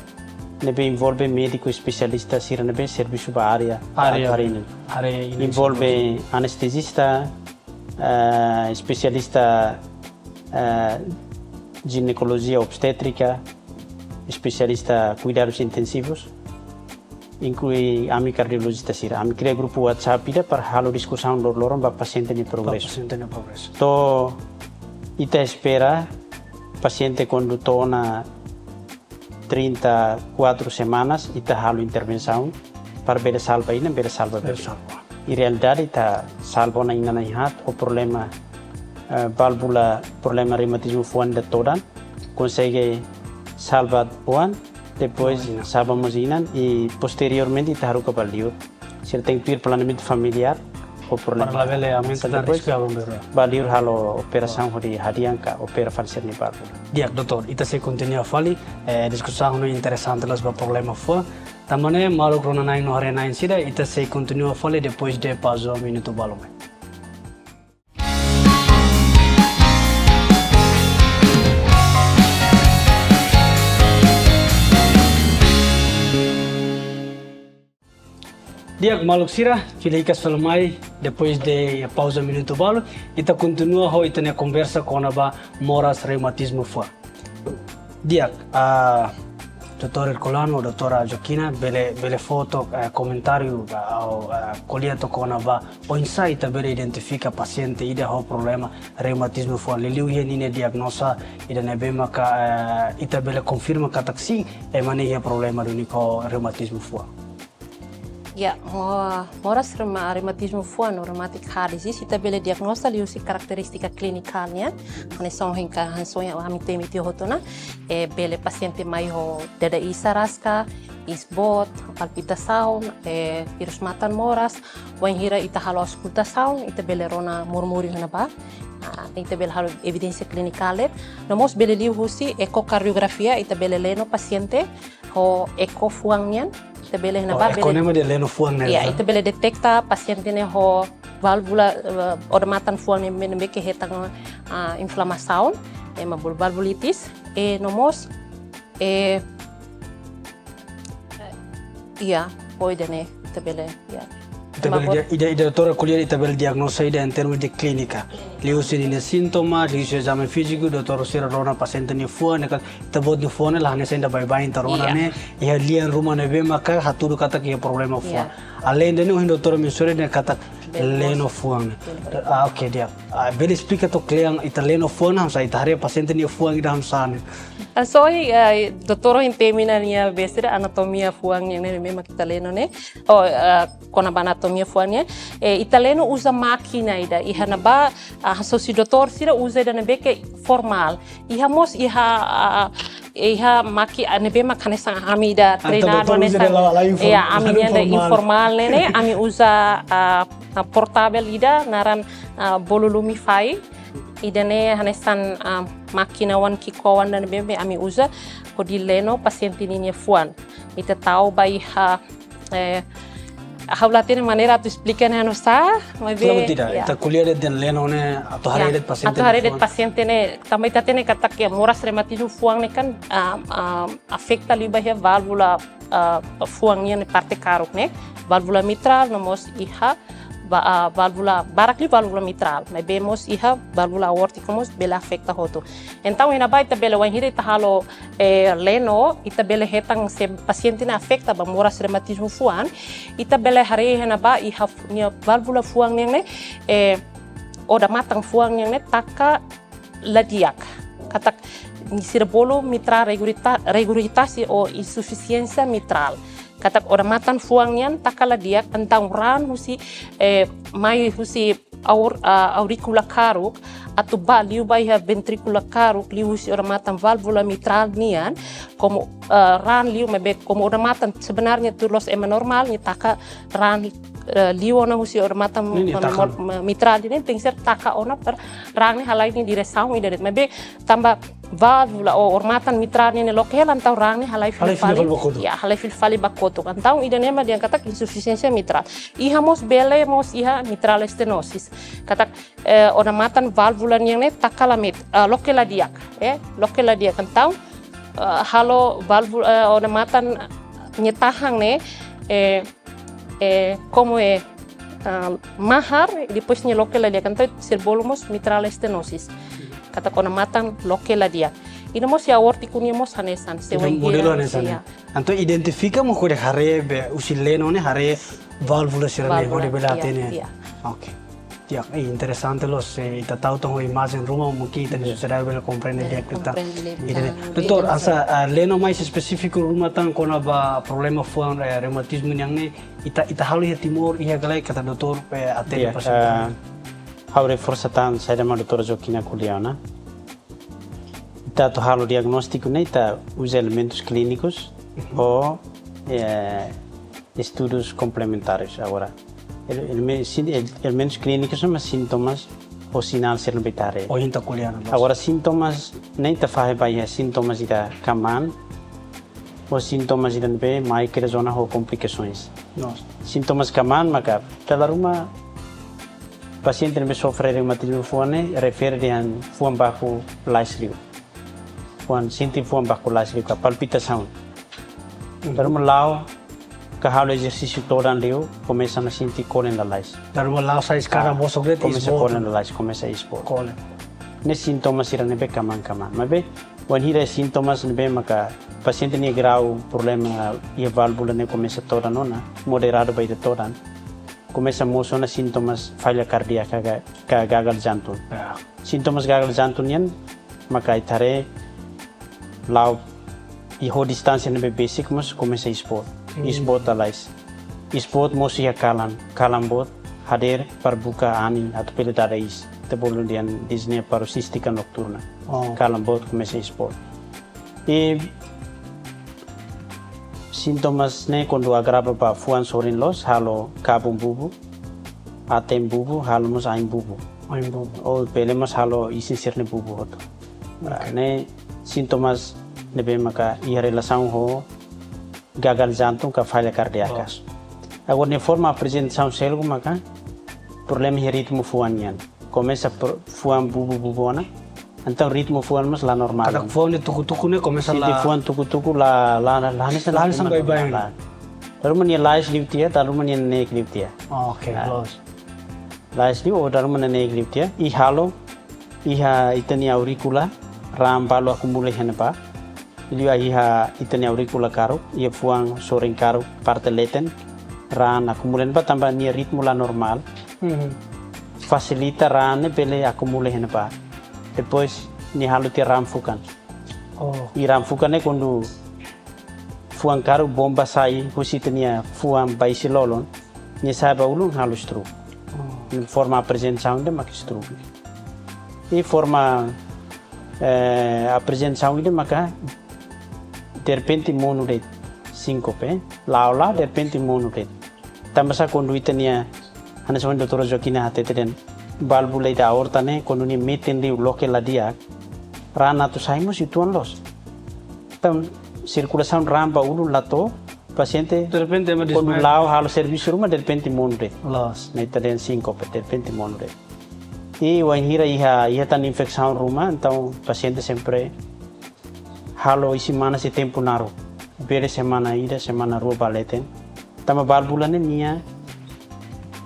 ne'ebé envolve médiku espesialista sira ne'ebé servisu ba área, área, área inan. Área inan. Envolve anestezista, eh, espesialista, eh, jinekolojia obstétrika, espesialista kuidadus intensivus, inklui ami kardiolojista sira. Ami kria grupu WhatsApp ida para halo diskusaun loroloron ba pasiente nia progresu. Ba pasiente nia progresu. To'o ita espera pasiente kuandu to'o ona trinta e quatro semanas, ita halo intervensaun para bele salva inan, bele salva bebé. Bele salva. I realidade ita salva ona inan na'in haat ho problema, eh, válvula, problema reumatizmu fuan ida todan, konsege salva fuan, depois, oh, inan, salva mós inan, i posteriormente ita haruka ba liur. Sira tenke tuir planeamentu familiár, ho problema. Para labele aumenta, depois risku aban berua. Ba liur halo operasaun hodi hadi'a ka opera fali sira-nia válvula. Di'ak, doutór, ita sei kontinua fali, eh, diskusaun ne'e interesante loos ba problema fuan. Tanba ne'e, maluk rona-na'in no haree-na'in sira, ita sei kontinua fali depois de pauza minutu balu mai. Di'ak maluk sira, fila hikas fali mai, depois de pauza minutu balu, ita kontinua ho ita-nia konversa kona-ba moras reumatizmu fuan. Di'ak, ah, doutór Herculano, doutora Joaquina, bele, bele fó took, eh, komentáriu, ah, ou, ah, ko'alia took kona-ba oinsá ita bele identifika pasiente ida ho problema reumatizmu fuan. Liuliu iha ninia diagnoza ida ne'ebé maka, eh, ita bele konfirma katak sin, ema ne'e iha problema duni ho reumatizmu fuan. Ya, mo-, moras reuma-, reumatizmu fuan ou rheumatic heart disease, ita bele diagnoza liuhusi karakterístika klínika nian, hanesan ohin ka, hanesan ohin ami temi tiha hotu ona, eh, bele pasiente mai ho dada iis araska, iis boot, palpitasaun, eh, vírus matan moras, wainhira ita halo auskultasaun, ita bele rona murmúriu iha ne'ebá, ah, ita bele halo evidénsia klínika de'it, no mós bele liuhusi ekokardiografia, ita bele leno pasiente, ho eko fuan nian, ita bele iha ne'ebá, oh, eko bele, ne'e mak dehan leno fuan ne'e, ya, kan? Ita bele deteta pasiente ne'e ho válvula, eh, odamatan fuan ne'e, ne'ebé ke hetan, ah, inflamasaun, ema bolu valvulitis, i no mós, eh, ya, ho ida-ne'e, ita bele, ya. Ita bele dia-, ida, ida doutora ko'alia ita bele diagnoza ida em termos de clínica. Liuhusi ninia sintoma, liuhusi ezame fíziku, doutór sira rona pasiente nia fuan, ne'e katak ita-boot nia fuan ne'e la hanesan ida baibain ita rona, iya, ne'e, iha lian ruma ne'ebé maka hatudu katak iha problema fuan. Iya. Além de ne'e, ohin doutora mensiona ne'e katak leno fuan. Leno fuan. Ah, ok, di'ak. Ah, bele esplika took kle'an ita leno fuan ne'e hanesan, ita haree pasiente nia fuan ida hanesan ne'e. Ah, so, eh, doutór ohin temi ona nia besida anatomia fuan nian ne'e, memang ita leno ne'e. Oh, eh, kona-ba anatomia fuan nian, eh, ita leno uza mákina ida, iha ne'ebá, ah, hasosi doutór sira uza ida ne'ebé ke formál. Iha mós, iha, ah, iha mákina ne'ebé mak hanesan ami ida, entaun treinadu doutór uza hanesan ida la, la inform-, ya, ami la nian ida informál. Informál ne'e, ne'e, ami uza, ah, ah, portável ida, naran, ah, bolu lumi fai. Ida-ne'e hanesan, ah, mákina oan ki'ikoan ida ne'ebé ami uza, hodi leno pasiente ninia fuan. Ita tau ba iha, eh, Ha'u la hatene maneira atu esplika ne'e oinsá, maibé, Klaru, tidak. Ya. Ita ko'alia de'it Leno ne'e atu, ya, haree de'it pasiente atu haree de'it fuan. Pasiente ne'e, tanba ita hatene katak moras reumatizmu fuan ne'e kan, ah, ah, afeta liu ba iha válvula, ah, fuan nian parte karuk ne'e, válvula mitral, no mós iha ba-, ah, válvula, barak liu válvula mitral, maibé mós iha válvula aórtiku mós bele afeta hotu. Entaun, iha ne'ebá ita bele, wainhira ita halo, eh, Leno, ita bele hetan se pasiente ne'e afeta ba moras reumatizmu fuan, ita bele haree iha ne'ebá iha fu-, nia válvula fuan nian ne'e, eh, odamatan fuan nian ne'e taka la di'ak. Katak sira bolu mitral regurgita-, regurgitasi ou insufisiénsia mitral. Katak odamatan fuan nian taka la di'ak, entaun raan husi, eh, mai husi aur-, ah, auríkula karuk, atu bá liu ba iha ventríkula karuk, liu husi odamatan válvula mitral nian, komu, ah, raan liu maibé komu odamatan sebenarnya tuir loloos ema normál, nia taka raan, eh, liu ona husi odamatan Nia, nia ma-, taka. ma-, ma-, mitral nian, tenkesér taka ona para raan ne'e halai nia diresaun ida de'it. Maibé tanba válvula ou odamatan mitral nian ne'e loke hela, entaun raan ne'e halai fila Halai fila fali. fali ba kotuk. Ya, halai fila fali ba kotuk. Entaun ida-ne'e mak dehan katak insufisiénsia mitral. Iha mós bele mós iha mitral estenosis. Katak, eh, odamatan válvula nian ne'e taka la met-, eh, loke la di'ak, eh, loke la di'ak. Entaun, eh, halo válvula, eh, odamatan nia tahan ne'e, eh, eh, komu, eh, ah, mahar, depois nia loke la di'ak, entaun sira bolu mós mitral estenosis. Katak odamatan loke la di'ak. I no mós iha aórtiku nian mós hanesan, se Entaun wainhira modelu hanesan, ya. Entaun identifika mós hodi haree be husi Leno ne'e haree válvula sira-ne'e Válvula, hodi bele ya, hatene. ya. Oke. Ya, eh, interesante loos, eh, ita tau tan ho imajen ruma, mungkin ita-nia Ya. sosiedade bele komprende Ya, di'ak liután. komprende liután. Ida-ne'e. Doutór, Ida-ne'e. hanesan, ah, Leno mai espesífiku ruma tan kona-ba problema fuan, eh, reumatizmu nian ne'e, ita, ita halo iha Timor, iha ka lae katak doutór, eh, atende Ya, pasiente. ah, ha'u reforsa tan saida mak doutora Joaquina ko'alia ona. Ita atu halo diagnóstiku ne'e ita uza elementus klínikus Mhm. ou, eh, estudus komplementárus agora. El-, eleme-, sin-, el-, elementus klínikus mak sintomas ou sinál sira ne'ebé ita haree. Ohin ita ko'alia ona, loos. Agora sintomas ne'e ita fahe ba iha sintomas ida kmaan, ou sintomas ida ne'ebé mai kedas ona ho komplikasoens. Loos. Sintomas kmaan maka dala ruma pasiente ne'ebé sofre reumatizmu fuan ne'e refere dehan fuan baku lais liu. Fuan, sente fuan baku lais liu ka palpitasaun. Mhm. Dala ruma la'o ka halo ezersísiu todan liu, komesa ona sente kolen lalais. Dala ruma la'o sa'e eskada Ah, bosok de'it, komesa isboot. kolen lalais, komesa isboot. Kolen. Ne'e sintomas sira ne'ebé kmaan-kmaan. Maibé, wainhira sintomas ne'ebé maka pasiente nia grau problema iha válvula ne'e komesa todan ona, moderadu ba ida todan. Komesa mosu ona sintomas falla kardíaka ka, ka gagal jantung. Ya. Sintomas gagal jantung nian maka ita haree la'o iha distánsia ne'ebé besik mós komesa isboot. Hmm. Isboot lalais. Isboot mosu iha kalan, kalan boot, hadeer para buka anin atu bele dada iis. Ita bolu dehan disneia paroxística noturna. Oh. Kalan boot komesa isboot. I sintomas ne'e kuandu agrava ba fuan sorin loos, halo kabun bubu, aten bubu, halo mós ain bubu. Ain bubu. Ou bele mós halo isin sira-nia bubu hotu. Oke. Ne'e sintomas ne'ebé maka iha relasaun ho gagal jantung ka falla kardíaka. Loos. Agora nia forma aprezentasaun seluk maka problema iha ritmu fuan nian. Komesa pro-, fuan bubu-bubu ona. Entaun ritmu fuan mós la normál. Katak fuan ne'e tuku-tuku ne'e komesa Sente la fuan tuku-tuku la, la, la, la hanesan la hanesan ritmu baibain. normál. Dala ruma nia lais liu tiha, dala ruma nia neineik liu tiha. Oke, Ah. loos. Lais liu ou dala ruma neineik liu tiha. I halo, iha ita-nia auríkula, raan balu akumula iha ne'ebá. Liu iha ita-nia auríkula karuk, iha fuan sorin karuk, parte leten, raan akumula iha ne'ebá tanba nia ritmu la normál. Mhm. Fasilita raan ne'e bele akumula iha ne'ebá. Depois, nia halo tiha raan fukan. Oh. I raan fukan ne'e kuandu fuan karuk bomba sai husi ita-nia fuan ba isin lolon, nia sa'e ba ulun halo stroke. Oh. Nia forma aprezentasaun ida maka stroke. I forma, eh, aprezentasaun ida maka derrepente monu de'it, sínkope, la'o la'o derrepente monu de'it. Tanba sá kuandu ita-nia, hanesan ohin doutora Joaquina hatete dehan, válvula ida aorta ne'e kuandu nia metin liu loke la di'ak, raan atu sai mós uitoan loos. Entaun, sirkulasaun raan ba ulun la to'o, pasiente, derrepente ema kuandu desmaia, la'o halo servisu ruma, derrepente monu de'it. Loos. Ne'e ita dehan sínkope, derrepente monu de'it. I wainhira iha, iha tan infesaun ruma, entaun pasiente sempre halo isin-manas iha tempu naruk. Bele semana ida, semana rua ba leten. Tanba válvula ne'e nia,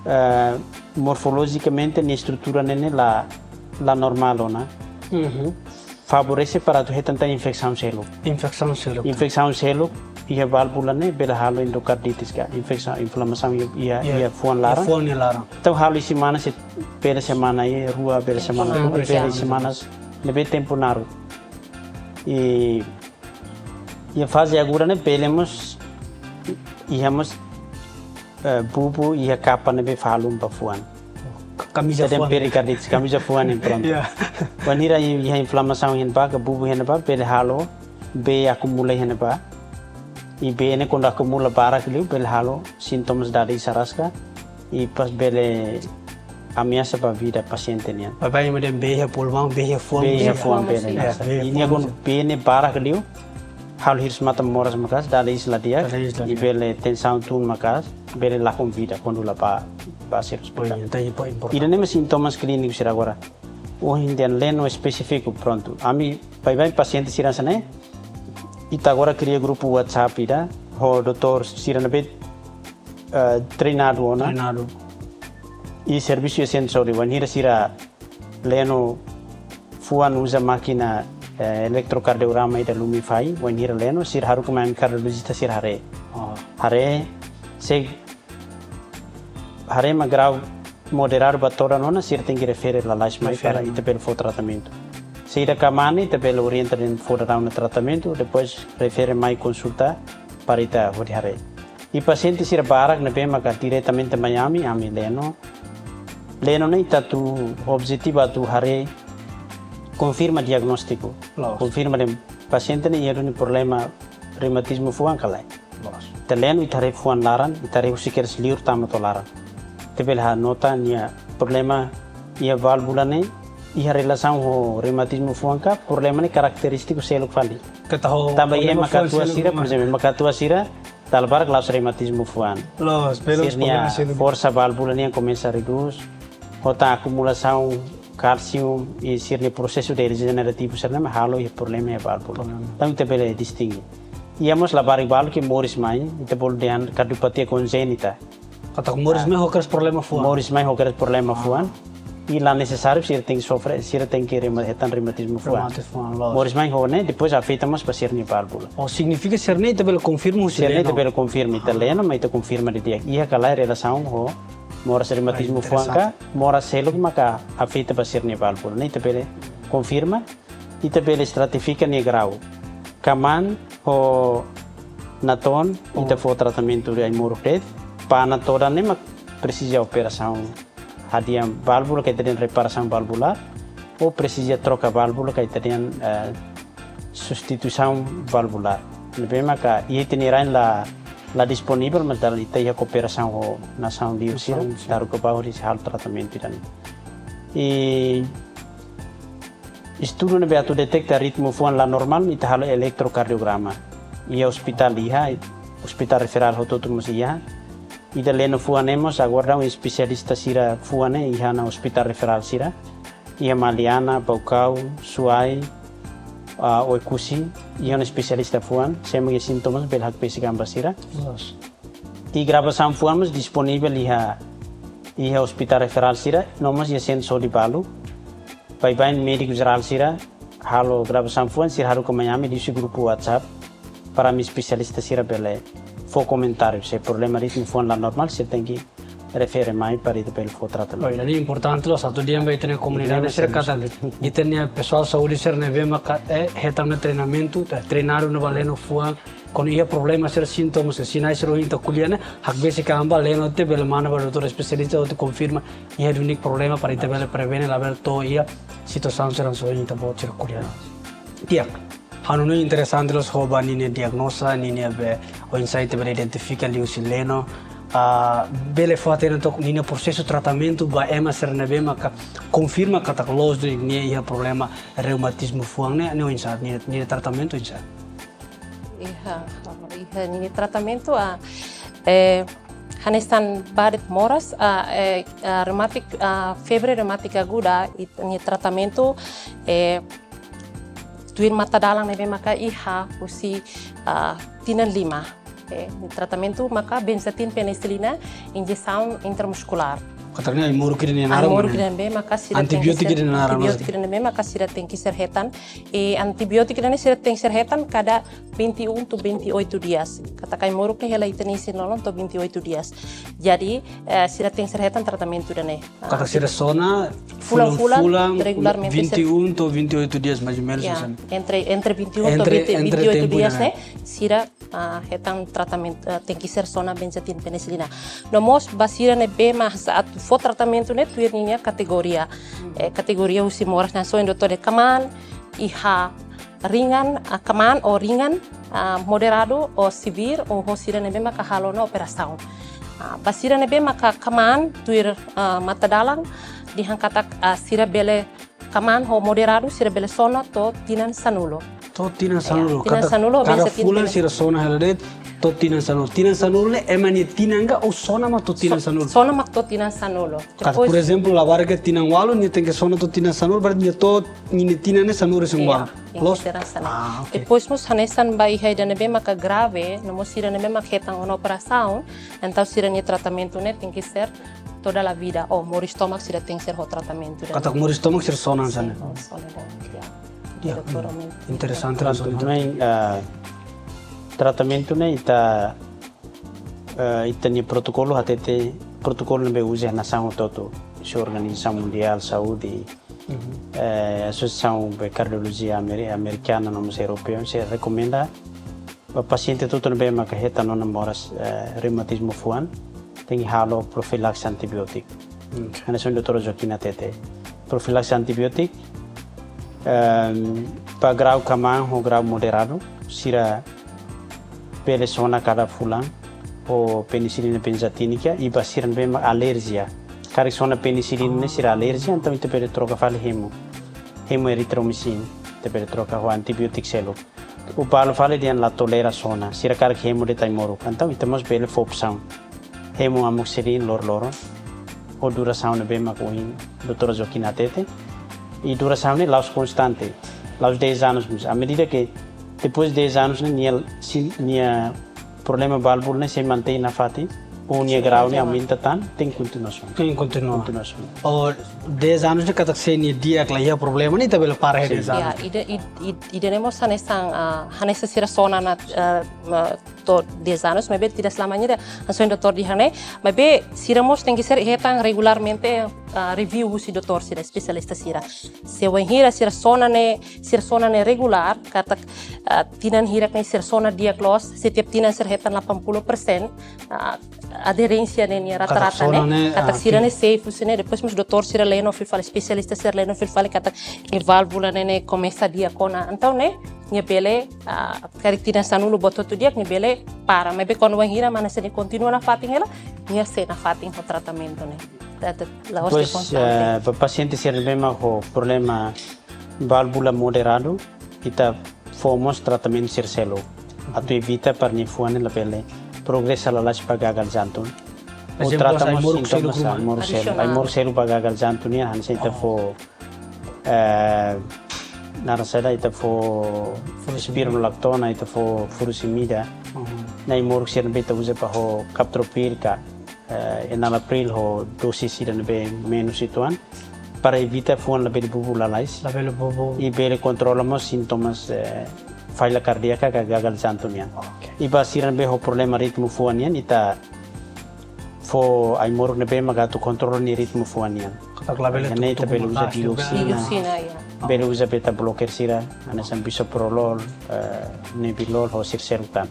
eh, morfolojikamente nia estrutura ne'e, ne'e la, la normál ona. Uhum. Favorese para atu hetan tan infesaun seluk. Infesaun seluk. Infesaun seluk, iha válvula ne'e bele halo endocarditis ka, infesaun, inflamasaun iha, iha, iha fuan laran. Iha fuan nia laran. Entaun halo isin-manas, bele semana iha rua, bele semana, ah, rua, bele isin-manas, ne'ebé tempu naruk. I iha faze aguda ne'e bele mós, iha mós, eh, bubu iha kapa ne'ebé falun ba fuan. Ka-, kamiza fuan. Ita dehan perikardite, kamiza fuan ne'e, prontu. Ya. Wainhira iha inflamasaun iha ne'ebá, ka bubu iha ne'ebá, bele halo bee akumula iha ne'ebá. I bee ne'e kuandu akumula barak liu, bele halo sintomas dada iis araska. I depois bele ameasa ba vida pasiente nian. Baibain ema dehan bee iha pulmaun, bee iha fuan. Bee iha fuan, bee ne'e. Ya, bee iha fuan. I nia kuandu bee ne'e barak liu, halo hirus-matan moras maka'as, dada iis la di'ak, dada iis la di'ak, i bele tensaun tun maka'as, bele lakon vida kuandu la bá, bá sira ospitál. Pois, entaun, importante. Ida-ne'e mak sintomas klíniku sira agora. Ohin dehan leno espesífiku, prontu. Ami baibain pasiente sira hanesan ne'e, ita agora kria grupu WhatsApp ida, ho doutór sira ne'ebé, eh, treinadu ona. Treinadu. I servisu iha sentru saúde, wainhira sira leno fuan uza mákina, eh, eletrokardiograma ida Lumify, wainhira leno, sira haruka mai ami kardiolojista sira haree. Oh. Haree, se haree mak grau moderadu ba todan ona, sira tenke refere lalais mai, refere, para ita bele fó tratamentu. Se ida kmaan, ita bele orienta dehan fó daudaun ona tratamentu, depois refere mai konsulta para ita hodi haree. I pasiente sira barak ne'ebé maka diretamente mai ami, ami leno. Leno ne'e ita atu objetivu atu haree, konfirma diagnóstiku. Loos. Konfirma dehan pasiente ne'e iha duni problema reumatizmu fuan ka lae. Loos. Ita leno, ita haree fuan laran, ita haree husik kedas liur tama to'o laran. Ita bele hanota nia problema iha válvula ne'e iha relasaun ho reumatizmu fuan ka, problema ne'e karakterístiku seluk fali. Ka ita ho problema fuan seluk ruma. Tanba iha ema katuas sira, por ezemplu, ema katuas sira, dala barak la'ós reumatizmu fuan. Loos, bele la'ós problema seluk. Sira-nia forsa válvula nian komesa redús, ho tan akumulasaun kálsiu i sira-nia prosesu dejenerativu sira-ne'e mak halo iha problema iha válvula. Problema. Entaun ita bele distinge. Iha mós labarik balu ke moris mai, ita bolu dehan kardiopatia konjénita. Katak moris mai ho kedas problema fuan. Moris mai ho kedas problema fuan. I la nesesáriu sira tenke sofre, sira tenke rema-, hetan reumatizmu fuan. Reumatizmu fuan, loos. Moris mai ho ne'e, depois afeta mós ba sira-nia válvula. Oh, signifika sira-ne'e ita bele konfirma husi leno. Sira-ne'e ita bele konfirma, ita leno, mas ita konfirma didi'ak iha ka lae relasaun ho moras reumatizmu fuan ka, moras seluk maka afeta ba sira-nia válvula. Ne'e ita bele konfirma, ita bele estratifika nia grau. Kmaan ho natoon, ita fó tratamentu ida ai-moruk de'it. Ba natoon ne'e mak presiza operasaun hadi'a válvula ka ita dehan reparasaun válvula, ou presiza troka válvula ka ita dehan, eh, substituisaun válvula. Ne'ebé maka iha ita-nia rain la, la disponivel, mas dala ita iha kooperasaun ho nasaun liur sira, nasaun sira, ita haruka ba hodi halo tratamentu ida-ne'e. I estudu ne'ebé atu deteta ritmu fuan la normál, ita halo eletrokardiograma. Iha ospitál iha, ospitál referál hotu-hotu mós iha. Ida leno fuan ne'e mós, agora daudaun espesialista sira fuan ne'e iha ona ospitál referál sira. Iha Maliana, Baucau, Suai, ah, Oekusi, iha ona espesialista fuan, se ema iha sintomas bele hakbesik an ba sira. Loos. I gravasaun fuan mós disponivel iha, iha ospitál referál sira, no mós iha sentru saúde balu. Baibain médiku jerál sira halo gravasaun fuan, sira haruka mai ami liuhusi grupu WhatsApp, para ami espesialista sira bele fó komentáriu. Se problema ritmu fuan la normál, sira tenke refere mai para ita bele fó tratamentu. Oh, ida-ne'e importante loos, atu dehan ba ita-nia komunidade sira katak ita-nia pesoál saúde sira ne'ebé maka, eh, hetan ona treinamentu, eh, treinadu ona ba leno fuan, kuandu iha problema sira, sintomas, sinais sira ohin ita ko'alia ne'e, hakbesik an ba leno, ita bele manda ba doutór espesialista atu konfirma iha duni problema para ita bele prevene, labele to'o iha situasaun sira ohin ita-boot sira ko'alia. Di'ak, ha'u hanoin interesante loos ho ba ninia diagnoza, ninia be, oinsá ita bele identifika liuhusi leno, ah, bele fó hatene took ninia prosesu tratamentu ba ema sira ne'ebé maka konfirma katak loos duni nia iha problema reumatizmu fuan ne'e, ne'e oinsá, ninia, ninia tratamentu oinsá? Iha, iha ninia tratamentu, ah, eh, hanesan ba de'it moras, ah, eh, ah, reumátik, ah, febre reumátika aguda, i ninia tratamentu, eh, tuir matadalan ne'ebé maka iha husi, ah, tinan lima. Eh, ninia tratamentu maka benzatina penisilina, injesaun intramuskular. Katak ne'e ai-moruk ida-ne'e naran. Ai-moruk ida-ne'ebé maka sira tenke ser, antibiótiku ida-ne'e naran, antibiótiku ida-ne'ebé maka sira tenke ser hetan. I antibiótiku ida-ne'e sira tenke ser hetan kada vinte e um to'o vinte e oito dias. Katak ai-moruk ne'e hela iha tinan isin-lolon to'o vinte e oito dias. Jadi, eh, sira tenke ser hetan tratamentu ida-ne'e. Ah, katak sira sona fulan-fulan, fulan-fulan, regularmente vinte e um to'o vinte e oito dias, mais ou menos, ya, hanesan ne'e. Entre, entre vinte e um to'o vinte, entre, entre vinte e oito tempu dias ne'e, ne'e, sira, ah, hetan tratamentu, ah, tenke ser sona benzatina penisilina. No mós ba sira ne'ebé mak atu fó tratamentu ne'e tuir ninia kategoria. Hmm. Eh, kategoria husi moras ne'e hanesan doutór dehan kmaan, iha ringan, ah, kmaan ou ringan, ah, moderadu ou severu, ou ho sira ne'ebé maka halo ona operasaun. Ah, ba sira ne'ebé maka kmaan tuir, ah, matadalan dehan katak, ah, sira bele kmaan ho moderadu sira bele sona to'o tinan sanulu. To'o tinan sanulu. Ya, tinan sanulu, kada, kada benzatina fulan penisilina. Sira sona hela de'it to'o tinan sanulu. Tinan sanulu ne'e ema nia tinan ka ou sona mak to'o tinan sanulu? So-, sona mak to'o tinan sanulu. Katak, depois, por ezemplu, labarik tinan ualu, nia tenke sona to'o tinan sanulu, berarti nia to'o ninia tinan ne'e sanulu-resin-ualu. Iya, loos? Tinan sanulu. Ah, oke. Depois mós hanesan ba iha ida ne'ebé maka grave, no mós sira ne'ebé mak hetan ona operasaun, entaun sira-nia tratamentu ne'e tenke ser toda la vida, ou moris tomak sira tenke ser ho tratamentu ida. Katak moris tomak sira sona hanesan ne'e. Sin, oh, sona ida, ya. Ya, doutór, hmm, interesante. Tratamentu ne'e, ah, tratamentu ne'e ita, ah, ita-nia protokolu hatete, protokolu ne'ebé uza nasaun hotu-hotu, husi Organizasaun Mundiál Saúde, mhm, eh, Asosiasaun ba Kardiolojia Ameri-, Amerikana, no mós Europeu, sira rekomenda ba pasiente hotu-hotu ne'ebé maka hetan ona moras, eh, reumatizmu fuan, tenke halo profilaxe antibiótiku. Hmm. Hanesan doutór Joaquim hatete. Profilaxe antibiótiku, ehm, ba grau kmaan ho grau moderadu, sira bele sona kada fulan ho penisilina benzatínika, i ba sira ne'ebé mak alerjia. Karik sona penisilina ne'e sira alerjia, entaun ita bele troka fali hemo. Hemoeritrómisin, ita bele troka ho antibiótiku seluk. Ou balu fali dehan la tolera sona, sira karik hemo de'it ai-moruk. Entaun, ita mós bele fó opsaun. Hemo amoxicilina loroloron. Ho durasaun ne'ebé mak ohin doutór Joaquim hatete. I durasaun ne'e la'ós konstante. La'ós dez anos, mas à medida que depois de dez anos ne'e, nia, se nia problema válvula ne'e sei mantein nafatin, ou nia grau ne'e aumenta tan, tenke kontinuasaun. Tenke kontinua. Kontinuasaun. Ou dez anos ne'e katak se nia di'ak la iha problema ne'e ita bele para iha, sin, dez anos. Ya, ida, id-, id-, ida-ne'e mós hanesan, ah, hanesan sira sona ona, ah, ah, to'o dez anos, maibé tidak selamanya ida, hanesan doutór dehan ne'e, maibé sira mós tenke ser hetan regularmente, ah, review husi doutór sira, espesialista sira. Se wainhira sira sona ne'e, sira sona ne'e regulár, katak, ah, tinan hirak ne'e sira sona di'ak loos, setiap tinan sira hetan delapan puluh persen, ah, aderénsia ne'e nia rata-rata ne'e, katak sona ne'e, katak, ah, sira ne'e safe husi ne'e, depois mós doutór sira lee no fila fali, espesialista sira lee no fila fali katak nia válvula ne'e, ne'e komesa di'ak ona. Entaun ne'e, nia bele, ah, karik tinan sanulu buat hotu di'ak, nia bele para. Maibé kuandu wainhira mak hanesan ne'e kontinua nafatin hela, nia sei nafatin ho tratamentu ne'e. Entaun, entaun, la'ós de'it konstante. Depois, eh, ba pasiente sira ne'ebé mak ho problema válvula moderadu, ita fó mós tratamentu sira seluk. Atu evita para nia fuan ne'e labele progresa lalais ba gagal jantun. Ou ezemplu, trata mós ai-moruk seluk sintomas ruma. Ai-moruk seluk. Adisionál. Ai-moruk seluk ba gagal jantun nian, hanesan ita fó, eh, naran saida, ita fó spironolactona, ita fó furosemida. Mhm. No ai-moruk sira ne'ebé ita uza ba ho captopril ka, eh, enalapril ho dose sira ne'ebé menus uitoan, para evita fuan labele bubu lalais. Labele bubu. I bele kontrola mós sintomas, eh, falla cardíaca ka gagal jantun nian. Oke. I ba sira ne'ebé ho problema ritmu fuan nian, ita fó ai-moruk ne'ebé mak atu kontrola nia ritmu fuan nian. Katak labele, ne'e ita tuku-tuku bele uza makaas, dioksina. Dioksina, ya. Bele uza beta blocker sira, hanesan bisoprolol, eh, nebilol ho sira seluk tan.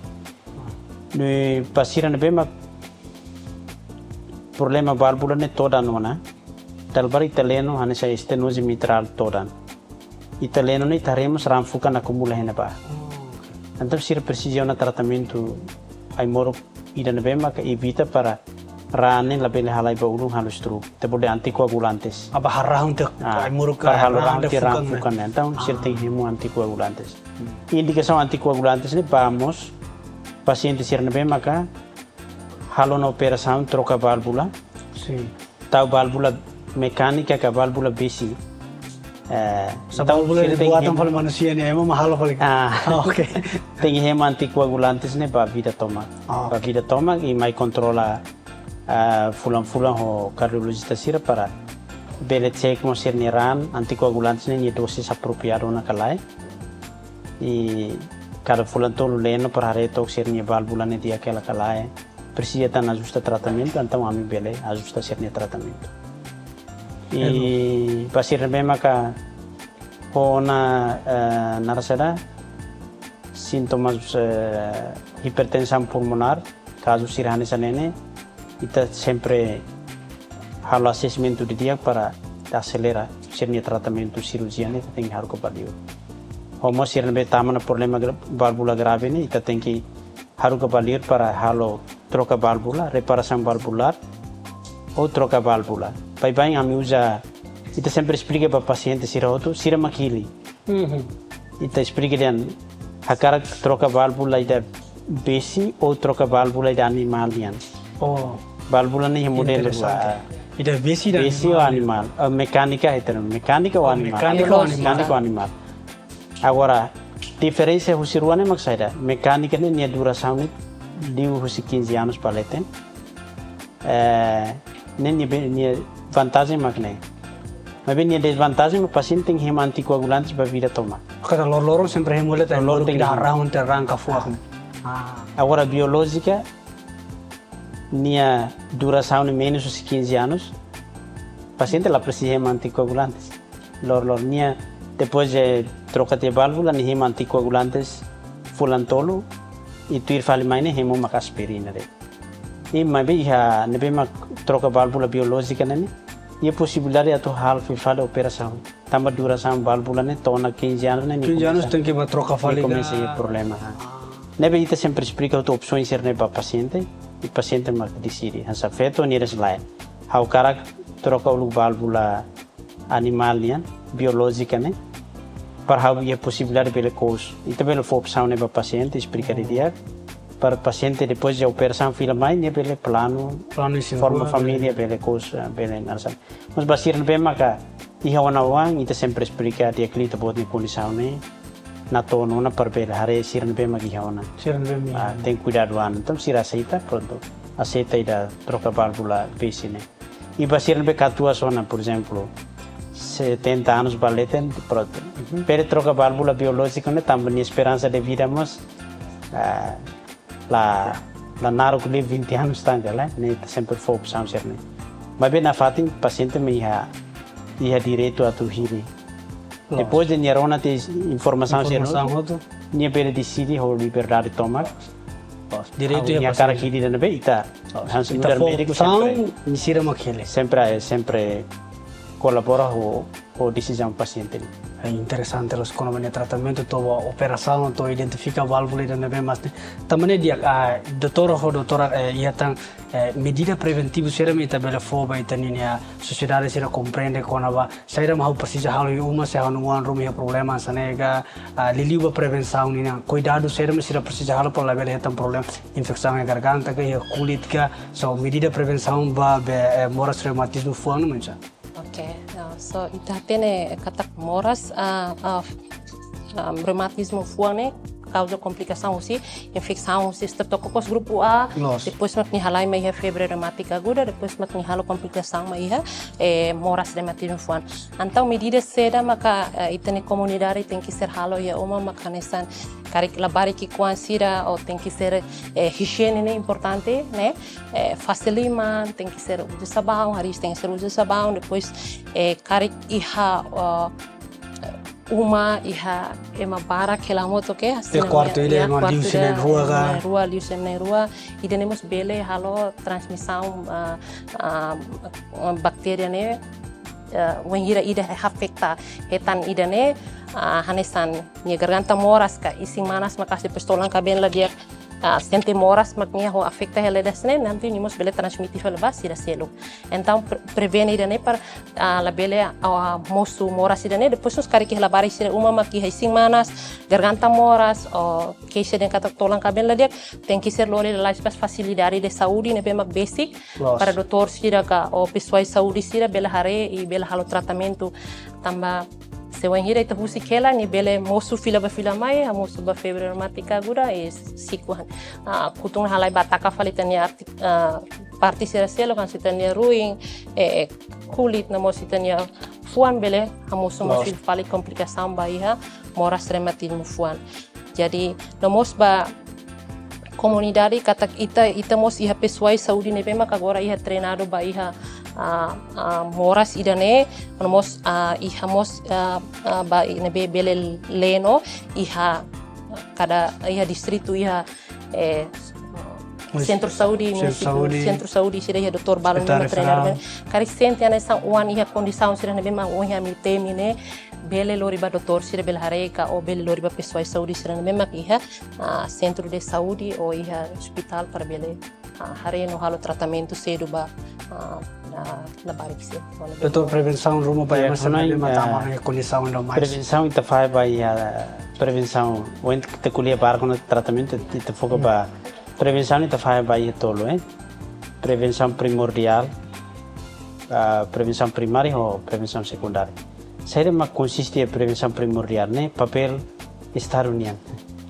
No ba sira ne'ebé mak problema válvula ne'e todan ona, dala barak ita leno hanesan estenoze mitral todan. Ita leno ne'e ita haree mós raan fukan akumula iha ne'ebá. Oh, oke. Entaun sira presiza ona tratamentu ai-moruk ida ne'ebé maka evita para raan ne'e labele halai ba ulun halo stroke. Ita bolu dehan antikoagulantes. Aba harahun tiha, ah, ai-moruk para halo raan, raan tiha raan fukan ne'e. Fukan ne'e. Entaun sira, ah, tenke hemu antikoagulantes. Indikasaun antikoagulantes ne'e ba mós pasiente sira ne'ebé maka halo ona operasaun troka válvula. Sin. Tau válvula mekánika ka válvula besi. Eh, entaun válvula sira tenke buat hemu fali manusia nian, ema mak halo fali. Ah. Ah, oke. Tenke hemu antikoagulantes ne'e ba vida tomak. Ah, oke. Ba vida tomak i mai kontrola, ah, fulan-fulan ho kardiolojista sira para bele cek mós sira-nia raan, antikoagulantes ne'e nia dosis apropriadu ona ka lae. I kada fulan tolu leno para haree took sira-nia válvula ne'e di'ak hela ka lae. Presiza tan ajusta tratamentu, entaun ami bele ajusta sira-nia tratamentu. I ba sira ne'ebé maka ho ona, eh, naran saida, sintomas, eh, hipertensaun pulmonár, kazu sira hanesan ne'e ne'e, ita sempre halo assessment didi'ak para ita aselera sira-nia tratamentu sirurjia ne'e ita tenke haruka ba liur. Ho mós sira ne'ebé tama ona problema gra-, válvula grave ne'e, ita tenke haruka ba liur para halo troka válvula, reparasaun válvulár, ou troka válvula. Baibain ami uza, ita sempre esplika ba pasiente sira hotu, sira mak hili. Mhm. Ita esplika dehan hakarak troka válvula ida besi ou troka válvula ida animál nian. Oh. Válvula ne'e iha modelu, interesante, ah, ida besi, ida besi ou animál. Animál. Ah, mekánika, heter mekánika ou animál. Mekánika ou animál. Mekánika ou animál. Agora, diferensa husi rua ne'e mak saida? Mekánika ne'e nia durasaun ne'e liu husi quinze anos ba leten. Eh, ne'e nia be-, nia vantajen mak ne'e. Maibé nia dezvantajen mak pasiente tenke hemu antikoagulantes ba vida tomak. Kada loroloron sempre hemu leten, loroloron tenke hemu. Ida raan, ida raan ka fuak. Ah. Agora biolójika, nia durasaun ne'e menus husi quinze anos, pasiente la presiza hemu antikoagulantes. Loroloron nia, depois de troka tiha válvula, nia hemu antikoagulantes fulan tolu, i tuir fali mai ne'e hemu maka aspirina de'it. I maibé iha ne'ebé mak troka válvula biolójika ne'e ne'e, iha posibilidade atu halo fila fali operasaun. Tanba durasaun válvula ne'e to'o ona quinze anos ne'e, quinze anos komesa, tenke ba troka fali, komesa ka? Iha problema, ha. Ah. Ne'ebé ita sempre esplika hotu opsaun sira-ne'e ba pasiente, i pasiente mak deside, hanesan feto nia dehan lae. Ha'u hakarak troka uluk válvula animál nian, biolójika ne'e, para ha'u iha posibilidade bele kous. Ita bele fó opsaun ne'e ba pasiente, esplika didi'ak, para pasiente depois de operasaun fila mai, nia bele planu, planu isin rua, forma família, bele kous, eh, bele naran sá. Mas ba sira ne'ebé maka iha ona oan, ita sempre esplika di'ak liután ba nia kondisaun ne'e, natoon ona para bele haree sira ne'ebé mak iha ona. Sira ne'ebé mak iha ona. Ah, tenke kuidadu an. Entaun sira aseita, prontu. Aseita ida troka válvula besi ne'e. I ba sira ne'ebé katuas ona, por ezemplu, setenta anos ba leten, prontu. Mhm. Bele troka válvula biolójika ne'e tanba nia esperansa de vida mós, ah, la, la naruk liu vinte anos tan ka lae, ne'e ita sempre fó opsaun sira-ne'e. Maibé nafatin pasiente mak iha, iha direitu atu hili. Loos. Depois de nia rona tiha informasaun sira, informasaun hotu, nia bele deside ho liberdade tomak. Loos. Direitu iha pasiente. Nia hakarak hili ida ne'ebé ita. Loos. Hanesan ita nu'udar médiku fó opsaun, sempre, sira mak hili. Sempre, sempre kolabora ho, ho desizaun pasiente ne'e. Eh, interesante loos, kona-ba nia tratamentu to'o operasaun, to'o identifika válvula ida ne'ebé mak ne'e. Tanba ne'e di'ak, ah, doutór ho doutora, eh, iha tan, eh, medida preventivu saida mak ita bele fó ba ita-nia sosiedade sira komprende kona-ba saida mak ha'u presiza halo iha uma, se ha'u-nia oan ruma iha problema hanesan ne'e ka, ah, liuliu ba prevensaun nian, kuidadu saida mak sira presiza halo para labele hetan problema infesaun iha garganta ka, iha kulit ka, so medida prevensaun ba be, eh, moras reumatizmu fuan ne'e mak oinsá? Oke, ya, so ita hatene katak moras, ah, ah, ah, reumatizmu fuan ne'e kauza komplikasaun husi infesaun husi streptococcus grupu A, loos, depois mak nia halai mai iha febre reumática aguda, depois mak nia halo komplikasaun mai iha, eh, moras reumatizmu fuan. Entaun medida saida maka, eh, ita-nia komunidade tenke ser halo iha uma maka hanesan karik labarik ki'ikoan sira ou tenke ser, eh, hijiene ne'e importante, ne'e? Eh, fase liman tenke ser uza sabaun, hariis tenke ser uza sabaun, depois, eh, karik iha, eh, uma iha ema barak hela hamutuk, oke? Iha kuartu ida, iha ema liu sira na'in-rua ka? Ema na'in-rua, liu sira na'in-rua. Ida-ne'e mós bele halo transmisaun, ah, ah, baktéria ne'e, ah, wainhira ida afeta hetan ida-ne'e, ah, hanesan nia garganta moras ka, isin manas maka'as, depois tolan kabeen la di'ak, ah, sente moras mak nia ho afeta hela das ne'e, nanti nia mós bele transmite fali ba sira seluk. Entaun pre-, prevene ida-ne'e para, ah, labele, ah, mosu moras ida-ne'e, depois mós karik iha labarik sira uma mak iha isin-manas, garganta moras, ou keixa dehan katak tolan-kabeen la di'ak, tenke ser lori lalais ba fasilidade de saúde ne'ebé mak besik, loos, para doutór sira ka, ou pesoál saúde sira bele haree i bele halo tratamentu tanba se wainhira ita husik hela nia bele mosu fila bá fila mai, hamosu ba febre reumática aguda, i siku han, ah, kutun halai bá ataka fali ita-nia arti-, ah, parte sira seluk, hanesan ita-nia ruin, eh, kulit no mós ita-nia fuan bele hamosu, loos, mós fali komplikasaun ba iha moras reumatizmu fuan. Jadi, no mós ba komunidade katak ita, ita mós iha pesoál saúde ne'ebé mak agora iha treinadu ba iha, ah, ah, moras ida-ne'e, no mós, ah, iha mós, ah, ah, ba i-, ne'ebé bele leno iha kada, iha distritu iha, eh, munis-, sentru saúde, sentru munisípiu, saúde, sentru saúde sira iha doutór balu, ospitál ne'ebé mak treinadu referál, karik sente hanesan oan iha kondisaun sira ne'ebé mak ohin ami temi ne'e, bele lori ba doutór sira bele haree ka, ou bele lori ba pesoál saúde sira ne'ebé mak iha, ah, sentru de saúde ou iha ospitál para bele, ah, haree no halo tratamentu sedu ba, ah, ah, labarik sira. Doutór, prevensaun ruma ba, ya, ema sira ne'ebé mak, ah, tama iha kondisaun ida mais. Prevensaun ita fahe ba iha, ah, prevensaun, ohin ita ko'alia barak kona-ba tratamentu, ita foka, hmm, ba prevensaun ita fahe ba iha tolu, eh. Prevensaun primordiál, ah, prevensaun primária ho prevensaun sekundária. Saida mak konsiste prevensaun primordiál ne'e? Papél Estadu nian.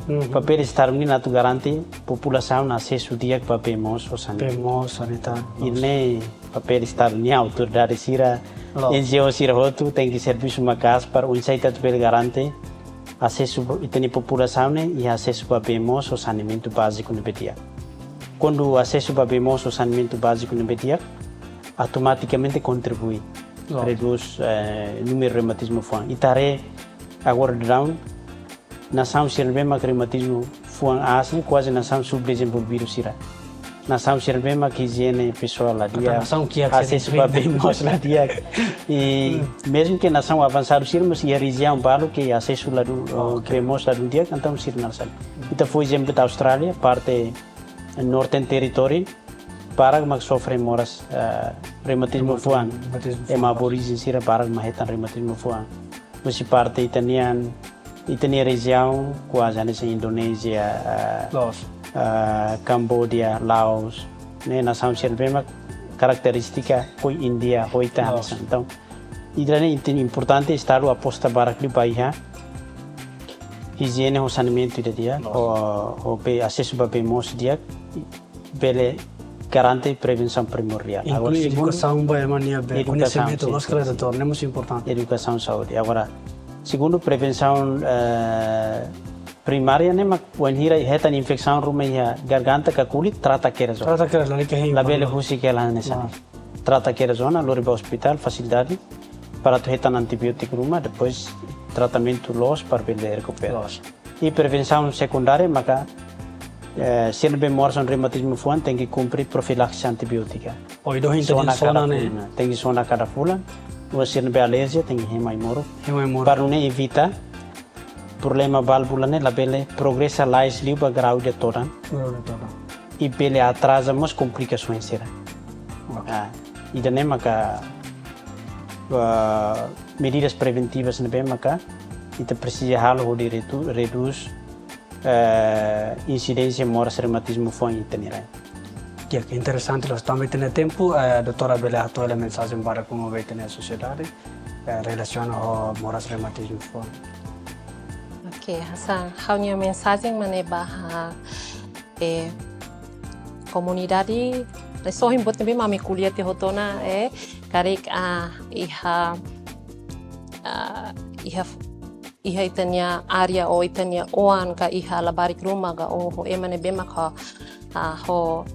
Mhm. Papél Estadu nian atu garante populasaun asesu di'ak ba bee moos ho saneamentu. Bee moos, sanita. Ida-ne'e papél Estadu nian, autoridade sira, loos, N G O sira hotu tenke servisu maka'as para oinsá ita atu bele garante asesu ba, ita-nia populasaun ne'e iha asesu ba bee moos ho saneamentu báziku ne'ebé di'ak. Kuandu asesu ba bee moos ho saneamentu báziku ne'ebé di'ak, automatikamente kontribui, loos, redús, eh, númeru reumatizmu fuan. Ita haree agora daudaun, nasaun sira ne'ebé mak reumatizmu fuan aas ne'e kuaze nasaun subdezenvolvidu sira. Nasaun sira ne'ebé mak ijiene pesoál la di'ak, nasaun kiak asesu ba bee moos la di'ak. I, hmm, mezmu ke nasaun avansadu sira, mas iha rejiaun balu ke asesu ladún, oh, oke, bee moos ladún di'ak, entaun sira nasaun. Ita fó ezemplu da Austrália, parte Northern Territory, barak mak sofre moras, eh, reumatizmu fuan. Reumatizmu fuan. Ema aboríjene sira barak mak hetan reumatizmu fuan. Husi parte ita-nian, ita-nia rejiaun, kuaze hanesan Indonézia, eh, Laos, eh, Kamboja, Laos, ne'e nasaun sira ne'ebé mak karakterístika ho Índia, ho ita, Laos, hanesan. Entaun, ida-ne'e inte-, importante Estadu aposta barak liu ba iha ijiene ho saneamentu ida di'ak, Laos, ho, ho bee, asesu ba bee moos di'ak, bele garante prevensaun primordiál. Agora, inklui segundu, edukasaun ba ema nia bee, edukasaun, koñesimentu, sin, sin, sin, loos, klaru, sin, doutór, ne'e mós importante. Edukasaun, saúde. Agora, segundu, prevensaun, eh, primária ne'e mak wainhira hetan infesaun ruma iha garganta ka kulit, trata kedas ona. Trata kedas, lalika hein. Labele husik hela hanesan. Ah. Trata kedas ona, lori ba ospitál, fasilidade, para atu hetan antibiótiku ruma, depois tratamentu loos para bele rekupera. Loos. I prevensaun sekundária maka, eh, sira ne'ebé moras ho reumatizmu fuan tenke kumpre profilaxia antibiótika. Ohin dohin sona kada fulan, ne'e? Tenke sona kada fulan. Ou sira ne'ebé alerjia tenke hein mai-moruk. Hein mai-moruk. Para nune'e evita problema válvula ne'e labele progresa lais liu ba grau ida todan. Grau ida todan. I bele atraza mós komplikasaun sira. Ok. Ah, ida-ne'e maka, ah, medidas preventivas ne'ebé maka ita presiza halo hodi redu-, redús, eh, insidénsia moras reumatizmu fuan iha ita-nia rain. Ya, ke interesante loos, tanba ita-nia tempu, eh, doutór bele hato'o hela mensajen badak kona-ba ita-nia sosiedade, eh, relasiona ho moras reumatizmu fuan. Ok, hanesan ha'u-nia mensajen mak ne'e ba, eh, komunidade, ne'e sohin buat ne'ebé mak ami ko'alia tiha hotu ona, eh, karik, ah, iha, ah, iha, iha ita-nia área ou ita-nia oan ka iha labarik ruma ka ou ho ema ne'ebé mak ho, ah, ho,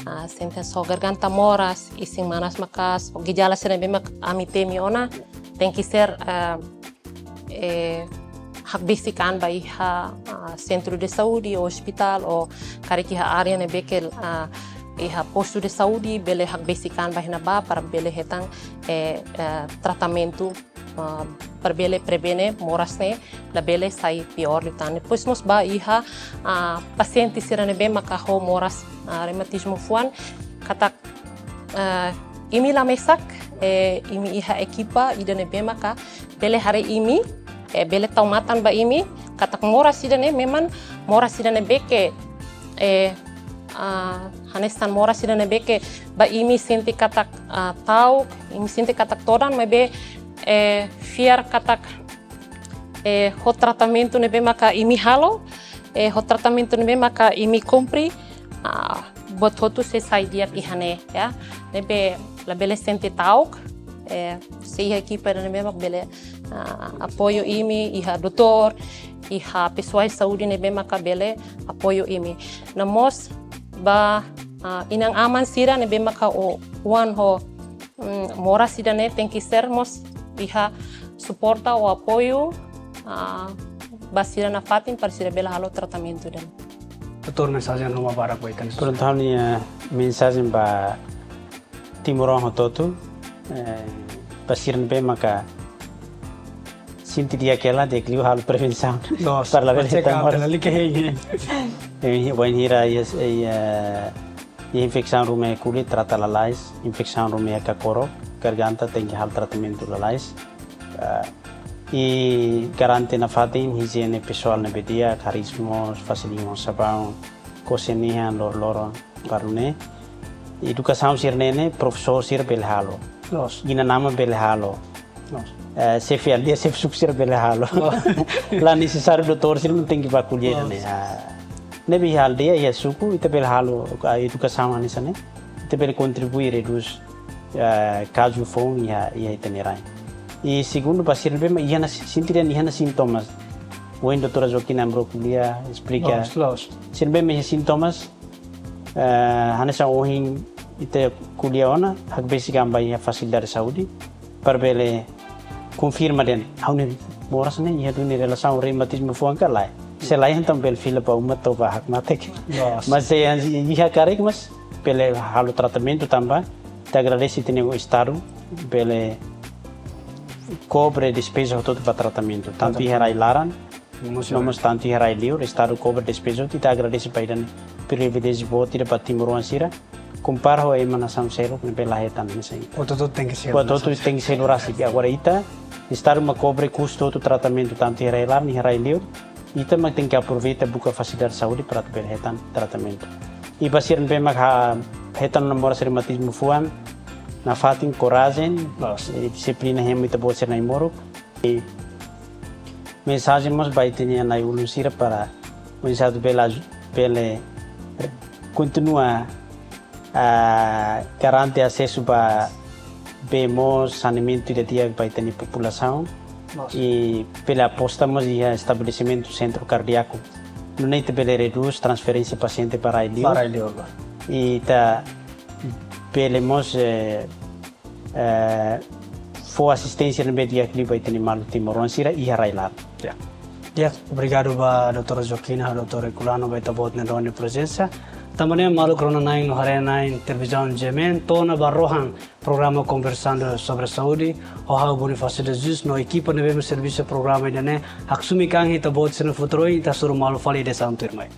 ah, sente hanesan ho garganta moras, isin-manas maka'as, ho jejala sira ne'ebé mak ami temi ona, tenke ser, ah, eh, hakbesik an ba iha, ah, sentru de saúde ou ospitál ou karik iha área ne'ebé ke, ah, iha postu de saúde bele hakbesik an ba iha ne'ebá para bele hetan, eh, eh, tratamentu ah, para bele prevene moras ne'e labele sai piór liután. Depois mós ba iha, ah, pasiente sira ne'ebé maka ho moras, ah, reumatizmu fuan, katak, ah, imi la mesak, eh, imi iha ekipa ida ne'ebé maka bele haree imi, eh, bele tau matan ba imi, katak moras ida-ne'e memang moras ida ne'ebé ke, eh, ah, hanesan moras ida ne'ebé ke ba imi sente katak, ah, ta'uk, imi sente katak todan, maibé, eh, fiar katak, eh, ho tratamentu ne'ebé maka imi halo, eh, ho tratamentu ne'ebé maka imi kumpre, ah, buat hotu sei sai di'ak iha ne'e, ya. Ne'ebé labele sente ta'uk, eh, sei iha ekipa ne'ebé maka bele, ah, apoiu imi, iha doutór, iha pesoál saúde ne'ebé maka bele apoiu imi. No mós ba, ah, inan-aman sira ne'ebé maka o-, oan ho, mm, moras ida-ne'e tenke ser mós iha suporta ou apoiu, ah, ba sira nafatin para sira bele halo tratamentu ida-ne'e. Doutór, mensajen ruma barak ba ita-nia sosiedade? Prontu, ha'u-nia, eh, mensajen ba timoroan hotu-hotu, eh, ba sira ne'ebé maka sente di'ak hela, di'ak liu halo prevensaun. Loos, para labele check up, hetan moras. Lalika hei. Eh, wainhira iha, iha, iha infesaun ruma iha kulit, trata lalais, infesaun ruma iha kakorok, garganta, tenke halo tratamentu lalais. Ah, i garante nafatin ijiene pesoál ne'ebé di'ak, hariis moos, fase liman ho sabaun, kose nian loroloron, baru ne'e edukasaun sira-ne'e ne'e profesór sira bele halo. Loos. Inan-aman bele halo. Loos. Eh, xefe aldeia, xefe suku sira bele halo. Loos. La nesesáriu doutór sira mak tenke ba ko'alia. Loos. Ne'e. Ah, ne'ebé iha aldeia, iha suku, ita bele halo, ah, edukasaun hanesan ne'e. Ita bele kontribui redús, ah, kazu foun iha, iha ita-nia rai. I segundu, ba sira ne'ebé mak iha ona si-, sente dehan iha ona sintomas. Ohin doutora Joaquina mak ko'alia, esplika. Loos, loos. Sira ne'ebé mak iha sintomas, eh, hanesan ohin ita ko'alia ona, hakbesik an ba iha fasilidade saúde, para bele konfirma dehan, ha'u-nia moras ne'e iha duni relasaun reumatizmu fuan ka lae. Se lae, entaun bele fila ba uma to'o ba hakmatek. Loos. Mas se iha karik, mas bele halo tratamentu tanba ita agradese ita-nia Estadu, bele kobre despeza hotu-hotu ba tratamentu. Tantu iha rai-laran, no mós tantu iha rai-liur, Estadu kobre despeza hotu, ita agradese ba ida-ne'e priviléjiu boot ida ba timoroan sira. Kompara ho ema nasaun seluk ne'ebé la hetan hanesan ita. Hotu-hotu tenke selu. Hotu-hotu tenke selu rasik. Agora ita, Estadu mak kobre kustu hotu tratamentu tantu iha rai-laran, iha rai-liur. Ita mak tenke aproveita buka fasilidade saúde para bele hetan tratamentu. I ba sira ne'ebé mak ha-, hetan ona moras reumatizmu fuan, nafatin, korajen, loos, eh, dixiplina hemu ita-boot sira na'in-moruk. I mensajen mós ba ita-nia na'i-ulun sira para oinsá atu bele aju-, bele, eh, kontinua, ah, garante asesu ba bee moos, saneamentu ida di'ak ba ita-nia populasaun. Loos. I bele aposta mós iha estabelesimentu sentru kardiaku. Nune'e ita bele redús transferénsia pasiente ba rai-liur. Ba rai-liur, ba. I ita bele mós, eh, eh, fó asisténsia ne'ebé di'ak liu ba ita-nia maluk timoroan sira iha rai-laran. Ya. Di'ak, obrigadu ba doutora Joaquina, doutora Herculano, ba ita-boot nia doni prezensa. Tanba ne'e maluk rona-na'in no haree-na'in televizaun GMN, to'o ona ba rohan programa Conversando sobre Saúde, ho ha'u Bonifácio de Jesus, no ekipa ne'ebé mak servisu programa ida-ne'e, haksomi kan ita-boot sira-nia futar oin, ita hasoru malu fali edisaun tuirmai.